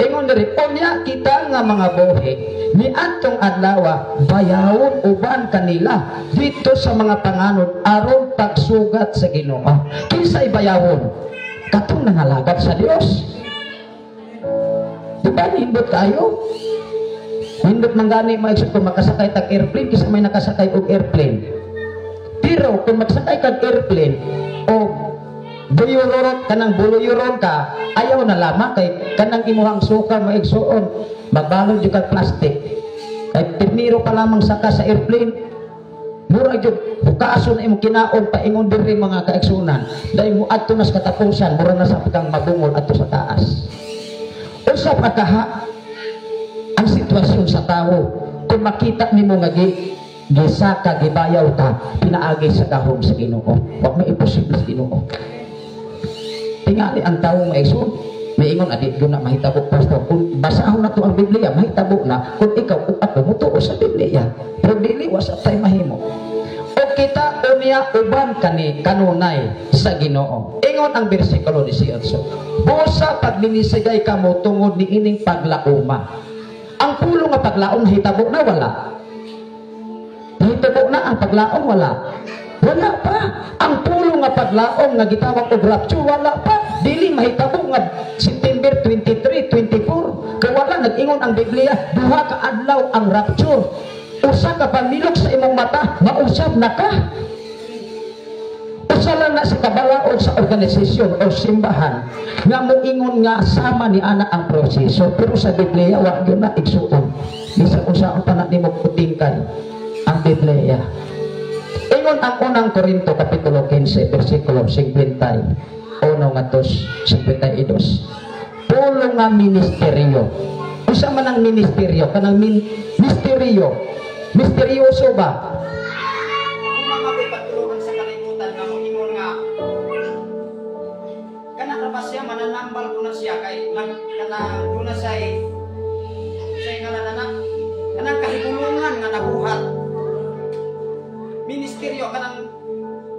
Ingon diri, unya kita nga mga buhi ni atong adlaw bayawon uban kanila dito sa mga panganod aron pagsugat sa Ginoo. Kinsay bayawon? Katong nangalagad sa Dios. Di ba nindot kayo? Nindot man gani, maigsoon, kung makasakay tag airplane, kisa may nakasakay og airplane. Pero kung magsakay kag airplane o buyuron kanang buluyuron ka, ayaw na lamang kay kanang imuhang suka, maigsuon, magbalon jud kag plastic. Kay primero pa lamang saka sa airplane, mura jud bukason na imong kinaon paingon diri, mga kaigsunan. Dahil mo adto na sa katapusan, mura na sa kang mabungol adto sa taas. Usa pa kaha ang sitwasyon sa tao kung makita nimo nga gi gisaka, gibayaw ka pinaagi sa gahom sa Ginoo. Wa may imposible sa Ginoo. Tingali ang tao, maigsoon, may ingon, "Adi gyud na mahitabo, pastor." Kung basahon na to ang Biblia, mahitabo na kung ikaw ug ako motuo sa Biblia. Pero dili, wa sa tay mahimo. O kita unya uban kani kanunay sa Ginoo. Ingon ang bersikulo 18, "Busa pagminisigay kamo tungod ni ining paglauma." Ang pulong nga paglaom, nahitabo na wala? Nahitabo na ang paglaom, wala? Wala pa. Ang pulong nga paglaom nga gitawag og rapture, wala pa. Dili mahitabo nga September 23, 24. Kay wala nag-ingon ang Biblia, duha ka adlaw ang rapture. Usa ka pamilok sa imong mata, mausab na ka. Usa lang na sa kabalaod sa organisasyon o simbahan nga moingon nga sama ni ana ang proseso, pero sa Biblia wa gyud na, igsuon. Bisan unsaon pa na nimo putingkay ang Biblia. Ingon ang Unang Korinto kapitulo 15 bersikulo 51 ngadto 52. Pulong nga ministeryo. Unsa man ang ministeryo? Kanang misteryo. Misteryoso ba? Kung mga may pagtulungan sa kalibutan nga moingon nga kana ra ba siya, mananambal ko na siya kay nag kanang doon na siya siya nga na kanang kahibulungan nga nabuhat, ministeryo, kanang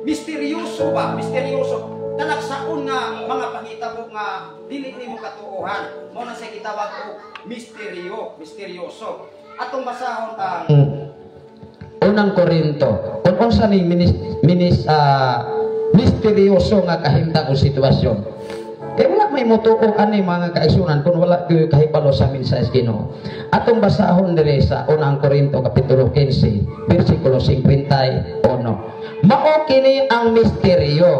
misteryoso ba, misteryoso, talagsaon nga mga panghitabo nga dili nimo katuohan, mao na siya gitawag og misteryo, misteryoso. Atong basahon ang Unang Korinto, kung unsa ni minis, minis, misteryoso nga kahimtang o sitwasyon. Kaya wala may mutuo ani, mga kaigsunan, kung wala kayo kahibalo sa mensahe sa Ginoo. Atong basahon dire sa Unang Korinto kapitulo 15 bersikulo 51. Mao kini ang misteryo.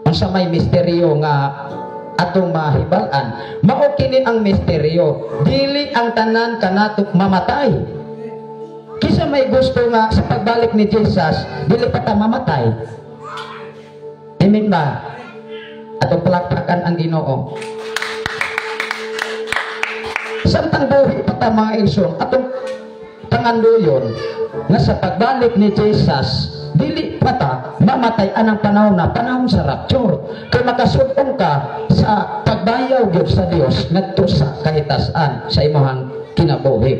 Unsa may misteryo nga atong mahibal-an? Mao kini ang misteryo. Dili ang tanan kanato mamatay. Kisa may gusto nga sa pagbalik ni Jesus, dili pa ta mamatay? Amen ba? Atong palakpakan ang Ginoo. Samtang buhi pa ta, mga igsoon, atong pangandoyon nga sa pagbalik ni Jesus, dili pa ta mamatay anang panahon na panahon sa rapture. Kay makasud-ong ka sa pagbayaw gyud sa Dios ngadto sa kahitasan sa imong kinabuhi.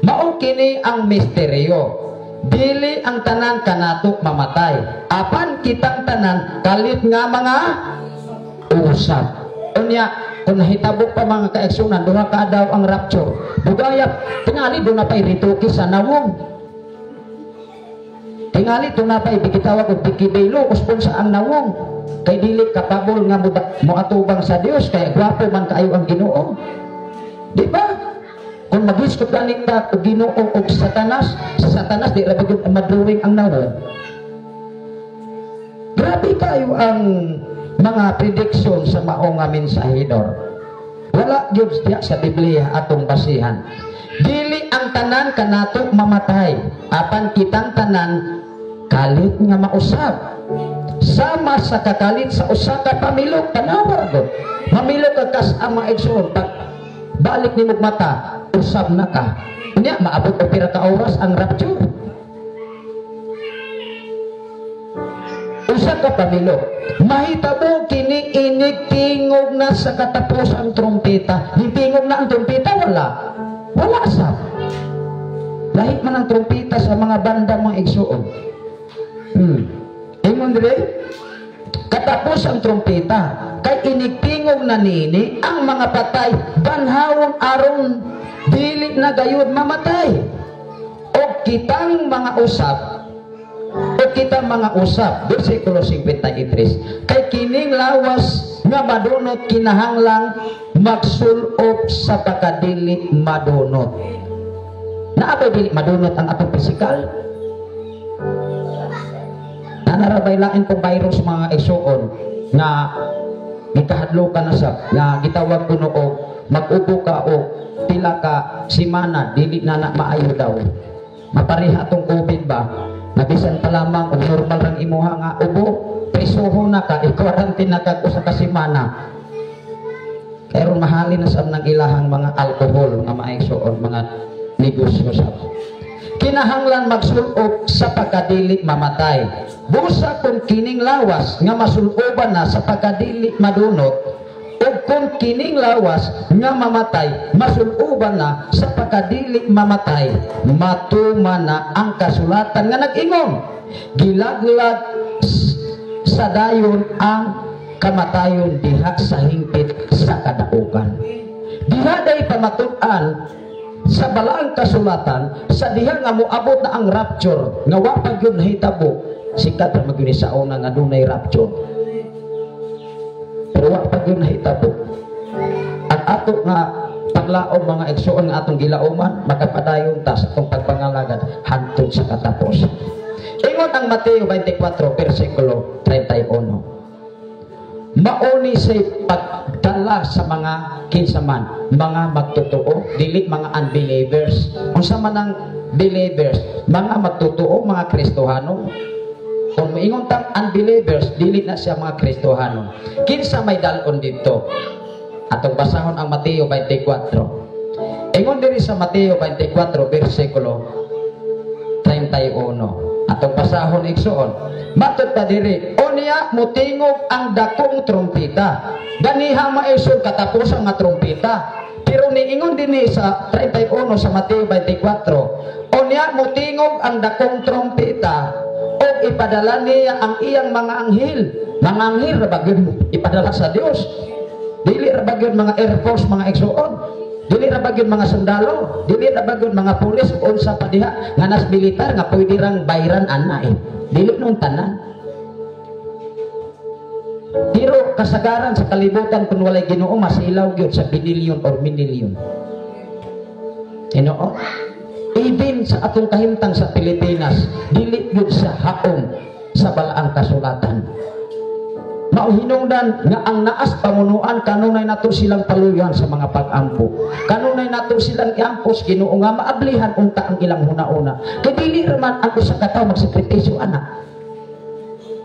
Mao kini ang misteryo. Dili ang tanan kanato mamatay. Apan kitang tanan kalit nga mga usab. Unya, kung nahitabo pa, mga kaigsunan, duha ka daw ang rapture. Bugaya, tingali doon na pa'y rituki sa nawong. Tingali doon na pa'y bigitawag og bikibelo, uspon sa ang nawong. Kay dili kapabol nga moatubang sa Dios, kay gwapo man kaayo ang Ginoo. Di ba? Kung maghiskot gani ta og Ginoo og Satanas, sa Satanas di ra ba gyud madrawing ang nawong? Grabe kayo ang mga prediction sa mao nga mensahidor. Wala gyud diya sa Biblia atong basihan. Dili ang tanan kanato mamatay, apan kitang tanan kalit nga mausab. Sama sa kakalit sa usa ka pamilok, tanawa do. Mamilok ka kas ang mga igsoon, pag balik nimo mata, usab na ka. Unya maabot og pira ka oras ang rapture. Usa Isa ka pamilok. Mahitabo kini inig tingog na sa katapos ang trompeta. Tingog na ang trompeta, wala. Wala sa. Lahi man ang trompeta sa mga banda, mga igsuon. Ingon dire, katapos ang trompeta, kay inigtingog na nini ang mga patay, banhawon aron dili na gayud mamatay. O kitang mga usap, o kita mga usap, versikulo 53, kay kining lawas nga madunot kinahanglang magsulop sa pagkadili madunot. Naa bay dili madunot ang atong pisikal? Nanarabay lain kong virus, mga igsuon, nga gikahadlokan na sa nga gitawag kuno og mag-ubo ka o pila ka simana, dili na na maayo daw. Mapareha atong COVID ba? Nabisan pa lamang og normal rang imuha nga ubo, presoho na ka, i-quarantine na ka usa ka semana. Pero mahalin na sa ng ilahang mga alkohol, mga maigsoon, mga negosyo sa kinahanglan magsulop sa pagkadili mamatay. Busa kung kining lawas nga masuloban na sa pagkadili madunot, o kung kining lawas nga mamatay masuloban na sa pagkadili mamatay, matuman na ang kasulatan nga nag-ingon, gilaglag sa dayon ang kamatayon diha sa hingpit sa kadaugan. Diha day pamatud-an sa balaang kasulatan sa diha nga moabot na ang rapture, nga wa pa gyud nahitabo. Sikat ra magyud sa una nga dunay rapture, pero wa pa gyud nahitabo. Ang ato nga paglaom, mga igsuon, nga atong gilauman, makapadayon ta sa atong pagpangalagad hangtod sa katapusan. Ingon ang Mateo 24 versikulo 31, mauni say pagdala sa mga kinsa man, mga magtotoo, dili mga unbelievers. Unsa man ang believers? Mga magtotoo, mga Kristohano. Kung moingon tang unbelievers, dili na siya mga Kristohano. Kinsa may dalon dito? Atong basahon ang Mateo 24. Ingon diri sa Mateo 24 versikulo 31. Atong basahon, igsuon. Matod pa diri, unya mutingog ang dakong trompeta. Ganiha maisod katapusan nga trompeta. Pero niingon dinhi sa 31 sa Mateo 24, unya mutingog ang dakong trompeta ug ipadala niya ang iyang mga anghel. Mga anghel ra ba gyud ipadala sa Dios? Dili ra ba gyud mga Air Force, mga igsuon? Dili ra ba gyud mga sundalo? Dili ra ba gyud mga pulis o unsa pa diha nga nas militar nga pwede rang bayran ana eh? Dili nung tanan. Pero kasagaran sa kalibutan, kung walay Ginoo, masilaw gyud sa binilyon or minilyon. Ginoo. Even sa atong kahimtang sa Pilipinas, dili gyud sa haom sa balaang kasulatan. Mauhinungdan nga ang naas pamunuan, kanunay nato silang paluyan sa mga pag-ampo. Kanunay nato silang iampos Ginoo nga maablihan unta ang ilang huna-una. Kay dili raman ang usa ka tawo magsakripisyo ana.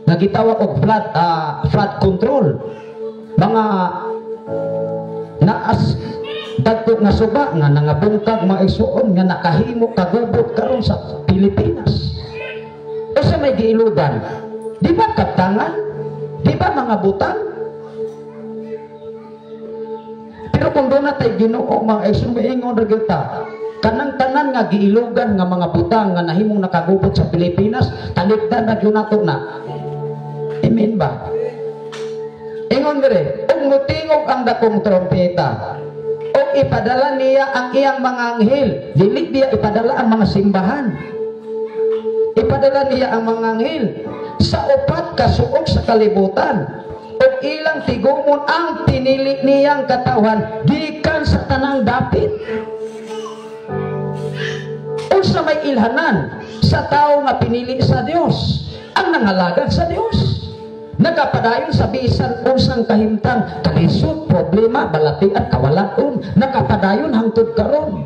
Nga gitawag og flood control. Mga naas dagko nga suba nga nangabungkag, mga igsuon, nga nakahimo kagubot karon sa Pilipinas. Usa may giilugan? Di ba kaptangan? Di ba mga butang? Pero kung doon na tayo Ginoo, mga igsuon, maingon ra gyud ta. Kanang tanan nga giilugan nga mga butang nga nahimong nakagubot sa Pilipinas, talikdan ra gyud nato na. Amen ba? Ingon dire, ug mutingog ang dakong trompeta, ug ipadala niya ang iyang mga anghel. Dili niya ipadala ang mga simbahan. Ipadala niya ang mga anghel sa upat kasuok sa kalibutan, ug ilang tigumon ang pinili niyang katawhan gikan sa tanang dapit. Unsa may ilhanan sa tawo nga pinili sa Dios, ang nangalagad sa Dios, nakapadayon sa bisan unsang kahimtang, kalisod, problema, balatian, kawalaon, nakapadayon hangtod karon.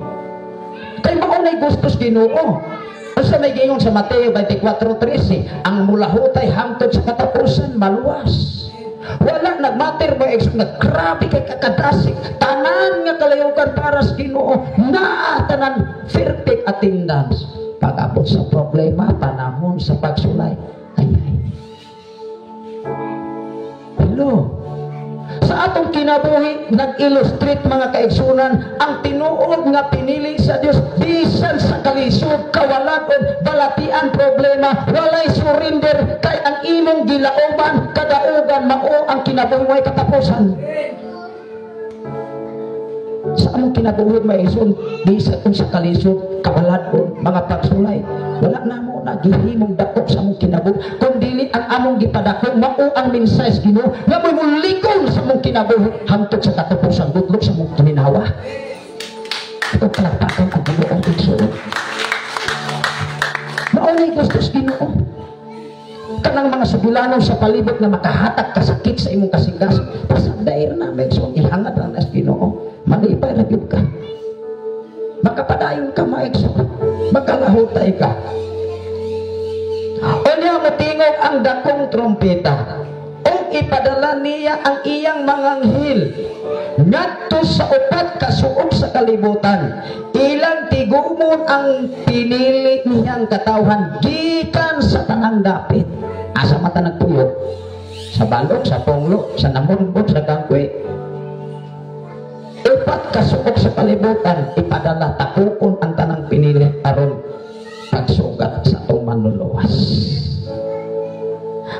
Kay mao nay gustos Ginoo. Unsa may giingon sa Mateo 24:13, ang mulahutay hangtod sa katapusan maluwas. Wala nagmater mo ex nga grabe kay kakadasig, tanan nga kalayukan para sa Ginoo, naa tanan perfect attendance. Pag-abot sa problema, panahon sa pagsulay, ay ay. Diablo. Sa atong kinabuhi, nag-illustrate, mga kaigsunan, ang tinuod nga pinili sa Dios, bisan sa kalisod, kawalan, balatian, problema, walay surrender, kay ang imong gilauban, kadaugan, mao ang kinabuhi way katapusan. Sa among kinabuhi, mga igsoon, bisan kung sa kalisod, kawalan, mga pagsulay, wala na mo nagihimong dako sa among kinabuhi kung dili ang among gipadako mao ang mensahe sa Ginoo nga mo'y mulikon sa among kinabuhi hangtod sa katapusan, gudlok sa among kiminawa. Ito, palakpakan ang Ginoo, igsoon. Mao na'y gusto sa Ginoo. Kanang mga sugilanon sa palibot na makahatag kasakit sa imong kasing-kasing, pasandair na, may igsoon. Ihangad lang na sa Ginoo, malipay ra gyud ka, makapadayon ka, mga igsoon, makalahutay ka. Unya motingog ang dakong trompeta ug ipadala niya ang iyang mga anghel ngadto sa upat ka suok sa kalibutan. Ilang tigumon ang pinili niyang katawhan gikan sa tanang dapit. Asa mata nagpuyo? Sa Balok, sa Ponglo, sa Namunbon, sa Gangkwe. Upat ka suok sa kalibutan ipadala, takukon ang tanang pinili aron pagsugat sa atong manluluwas.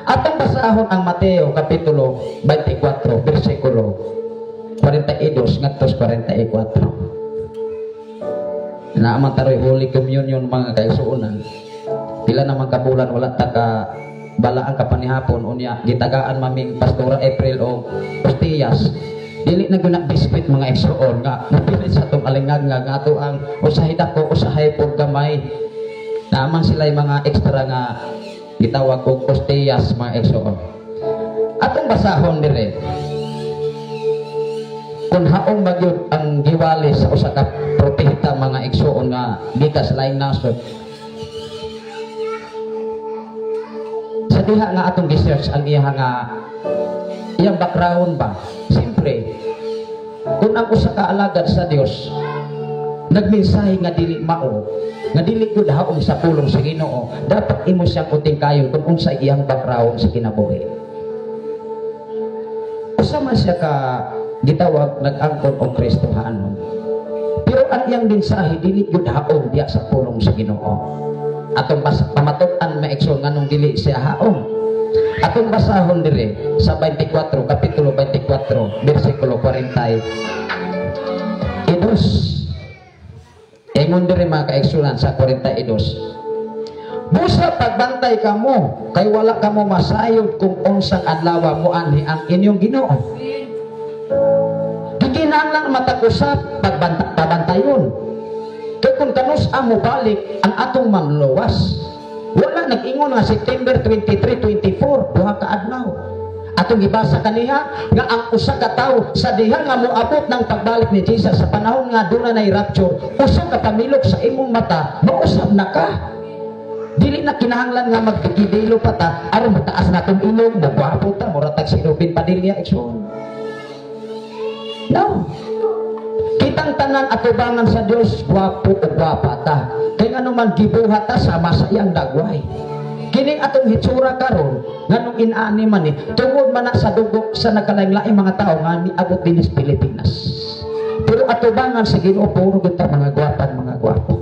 Atong basahon ang Mateo Kapitulo 24, versikulo 42 ngadto 44. Naaman taroy Holy Communion, mga kaigsuonan. Pila naman kabulan wala ta ka balaan kapanihapon. Unya gitagaan maming Pastora April o Ostiyas. Dili na guna biskwit, mga igsoon, nga mopilit sa atong alingag nga ato ang usahay dako, usahay pug gamay. Naaman sila yung mga extra nga gitawag og ostiyas, mga igsoon. Atong basahon dire kung haong magyud ang giwali sa usa ka propeta, mga igsoon, nga gikan sa laing nasod. Sa diha nga atong gi-search ang iya nga iyang background ba. Siyempre, kung ang usa ka alagad sa Dios nagmensahe nga dili mao, nga dili gyud haong sa pulong sa Ginoo, dapat imo siyang utingkayon kung unsa iyang background sa kinabuhi. Usa man siya ka gitawag nag-angkon og Kristohanon, pero ang iyang mensahe dili gyud haong diya sa pulong sa Ginoo. Atong pamatud-an, maigsoon, nganong dili siya haong. Atong basahon dire sa 24, kapitulo 24, bersikulo 42. Ingon dire, mga kaigsunan, sa 42: "Busa pagbantay kamo, kay wala kamo masayod kung unsang adlaw moanhi ang inyong Ginoo." Gikinahanglan matag usab pagbanta, pabantayon. Kay kung kanus amo balik ang atong manluwas. Wala nag-ingon nga September 23, 24, duha ka adlaw. Atong gibasa kaniha nga ang usa ka tawo sa diha nga moabot ng pagbalik ni Jesus sa panahon nga duna nay rapture, usa ka pamilok sa imong mata, mausab na ka. Dili na kinahanglan nga magkikidilo pa ta aron mataas na tong ilong, mogwapo ta, mura tag si Robin Padilla, igsoon. No. Kitang tanan atubangan sa Dios, gwapo o gwapa ta. Kay ngano man gibuhat ta sama sa iyang dagway. Kining atong hitsura karon, nganong inani man ni, tungod man na sa dugo sa nagkalain-laing mga tao nga niabot dinhi sa Pilipinas. Pero atubangan sa Ginoo puro gyud ta mga gwapa, mga gwapo.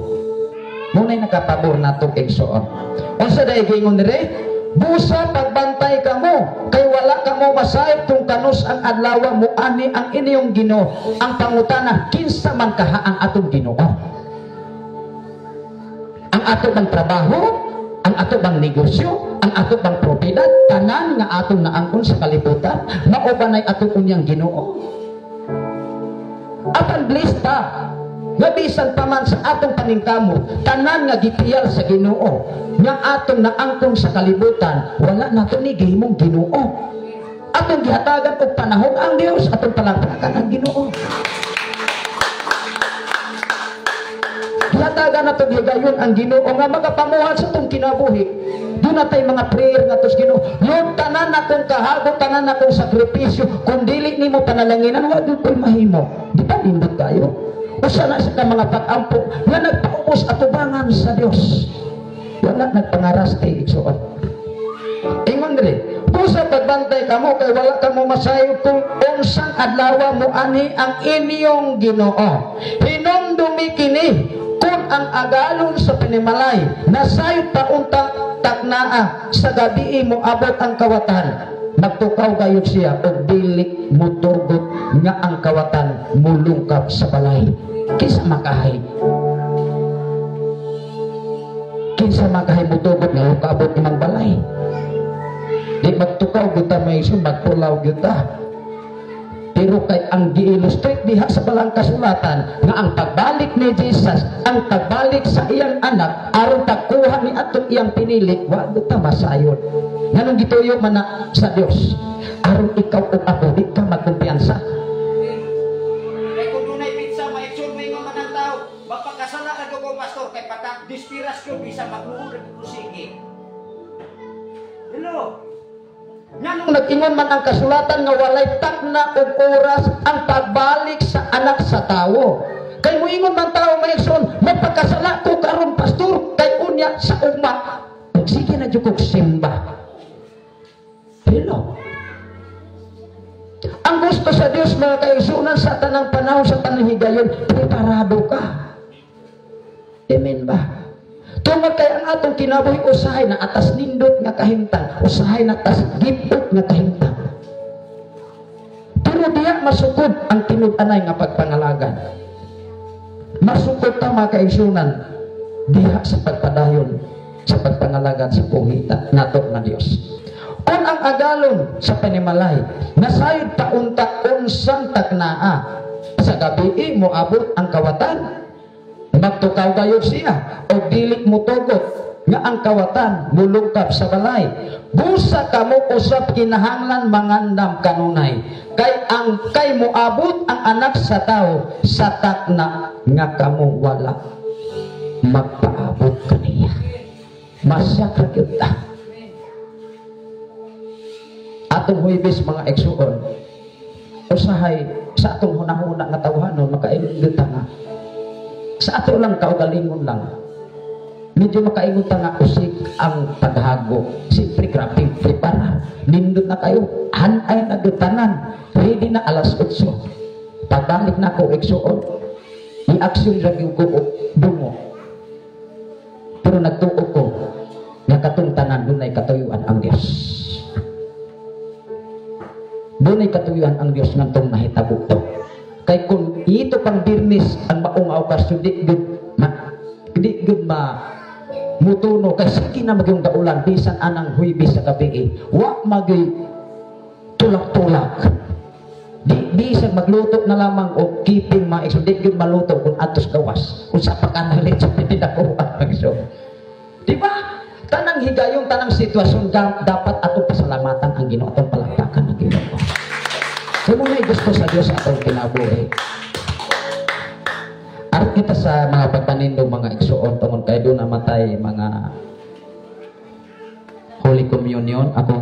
Muna'y nakapabor natong, igsoon. Unsa dai giingon dire? "Busa pagbantay kamo, kay wala kamo masayod kung kanus ang adlaw mo ani ang inyong Ginoo." Ang pangutana, kinsa man kaha ang atong Ginoo? Ang ato bang trabaho? Ang ato bang negosyo? Ang ato bang propiedad? Tanan nga atong naangkon sa kalibutan, mao ba nay atong unyang Ginoo? Apan blessed ta nga bisan pa man sa atong paningkamot, tanan nga gipiyal sa Ginoo nga atong naangkon sa kalibutan, wala nato ni gihimong Ginoo. Atong gihatagan og panahon ang Dios, atong palakpakan ang Ginoo. Gihatagan nato higayon ang Ginoo nga magapamuhat sa atong kinabuhi. Doon natay mga prayer nga tos Ginoo. Lord, tanan akong kahago, tanan akong sakripisyo, kung dili nimo panalanginan, wa gyud ko'y mahimo. Di ba nindot kayo? Usa na sa mga pag-ampo nga nagpaubos atubangan sa Dios. Wala nagpangaras kay igsoon. Ingon diri, "Busa pagbantay Nagbantay kamo kay wala kamo masayod kung unsang adlaw mo ani ang inyong Ginoo. Hinumdumi kini, kung ang agalon sa panimalay nasayod pa unta taknaa sa gabii mo abot ang kawatan, magtukaw gayud siya og dili mutugot nga ang kawatan mulungkap sa balay. Kinsa makahay? Kinsa makahay mutugot nga lungkabot imong balay? Di magtukaw gyud ta may isun, magpulaw gyud ta. Pero kay ang gi-illustrate diha sa balang kasulatan nga ang pagbalik ni Jesus, ang pagbalik sa iyang anak aron pagkuha ni atong iyang pinili, wa gyud ta masayod. Nganong gituyo man na sa Dios aron ikaw ug ako di ka magkumpiyansa. Kay kung dunay pizza maitsod may man ang tao, mapakasala ra ko pastor kay pagka desperasyon bisa magluon ra ko sige. Hello. Nganong nag-ingon man ang kasulatan nga walay takna og oras ang pagbalik sa anak sa tawo. Kay moingon man tawo maigsoon, magpakasala ko karon pastor kay unya sa ugma. Sige na jud kog simba. Hello. Ang gusto sa Dios mga kaigsuonan sa tanang panahon sa tanang higayon, preparado ka. Amen ba? Tungod kay ang atong kinabuhi usahay na atas nindot nga kahimtang, usahay na atas gipot nga kahimtang. Pero diya masukod ang tinud-anay nga pagpangalagan. Masukod ta mga kaigsuonan diha sa pagpadayon sa pagpangalagan sa buhita nato nga Dios. Kung ang agalon sa panimalay nasayod pa unta unsang taknaa sa gabii moabot ang kawatan, magtukaw gayud siya o dili motugot nga ang kawatan mulungkap sa balay. Busa kamo usab kinahanglan mangandam kanunay kay ang kay moabot ang anak sa tawo sa takna nga kamo wala magpaabot kaniya. Masakit gyud ta. Atong Huwebes mga igsuon, usahay sa atong hunahuna nga tawhanon makaingon gyud ta nga sa ato lang kaugalingon lang medyo makaingon ta nga usik ang paghago. Siyempre grabe prepara, nindot na kayo, hanay na gyud tanan, ready na alas 8. Pagbalik na ako igsuon, i-action ra gyud ko og dungo. Pero nagtuo ko nga katong tanan dunay katuyuan ang Dios. Dunay katuyuan ang Dios ngadtong nahitabo to. Kay kung ito pang Biyernes ang maong okasyon, di gud ma, di gud ma mutuno kay sige na magyong kaulan bisan anang Huwebes sa gabi, wa magay tulak-tulak. Di bisag magluto na lamang o keeping mga igsoon, di gud maluto kung atos gawas. Unsa pa kanang lechon pinakuha mga igsoon. Di ba? Tanang higayong tanang sitwasyon dapat atong pasalamatan ang Ginoo, atong palakpakan ang Ginoo. Kung may gusto sa Dios atong kinabuhi. Aron kita sa mga pagpanindog mga igsoon tungod kay doon namatay mga Holy Communion akong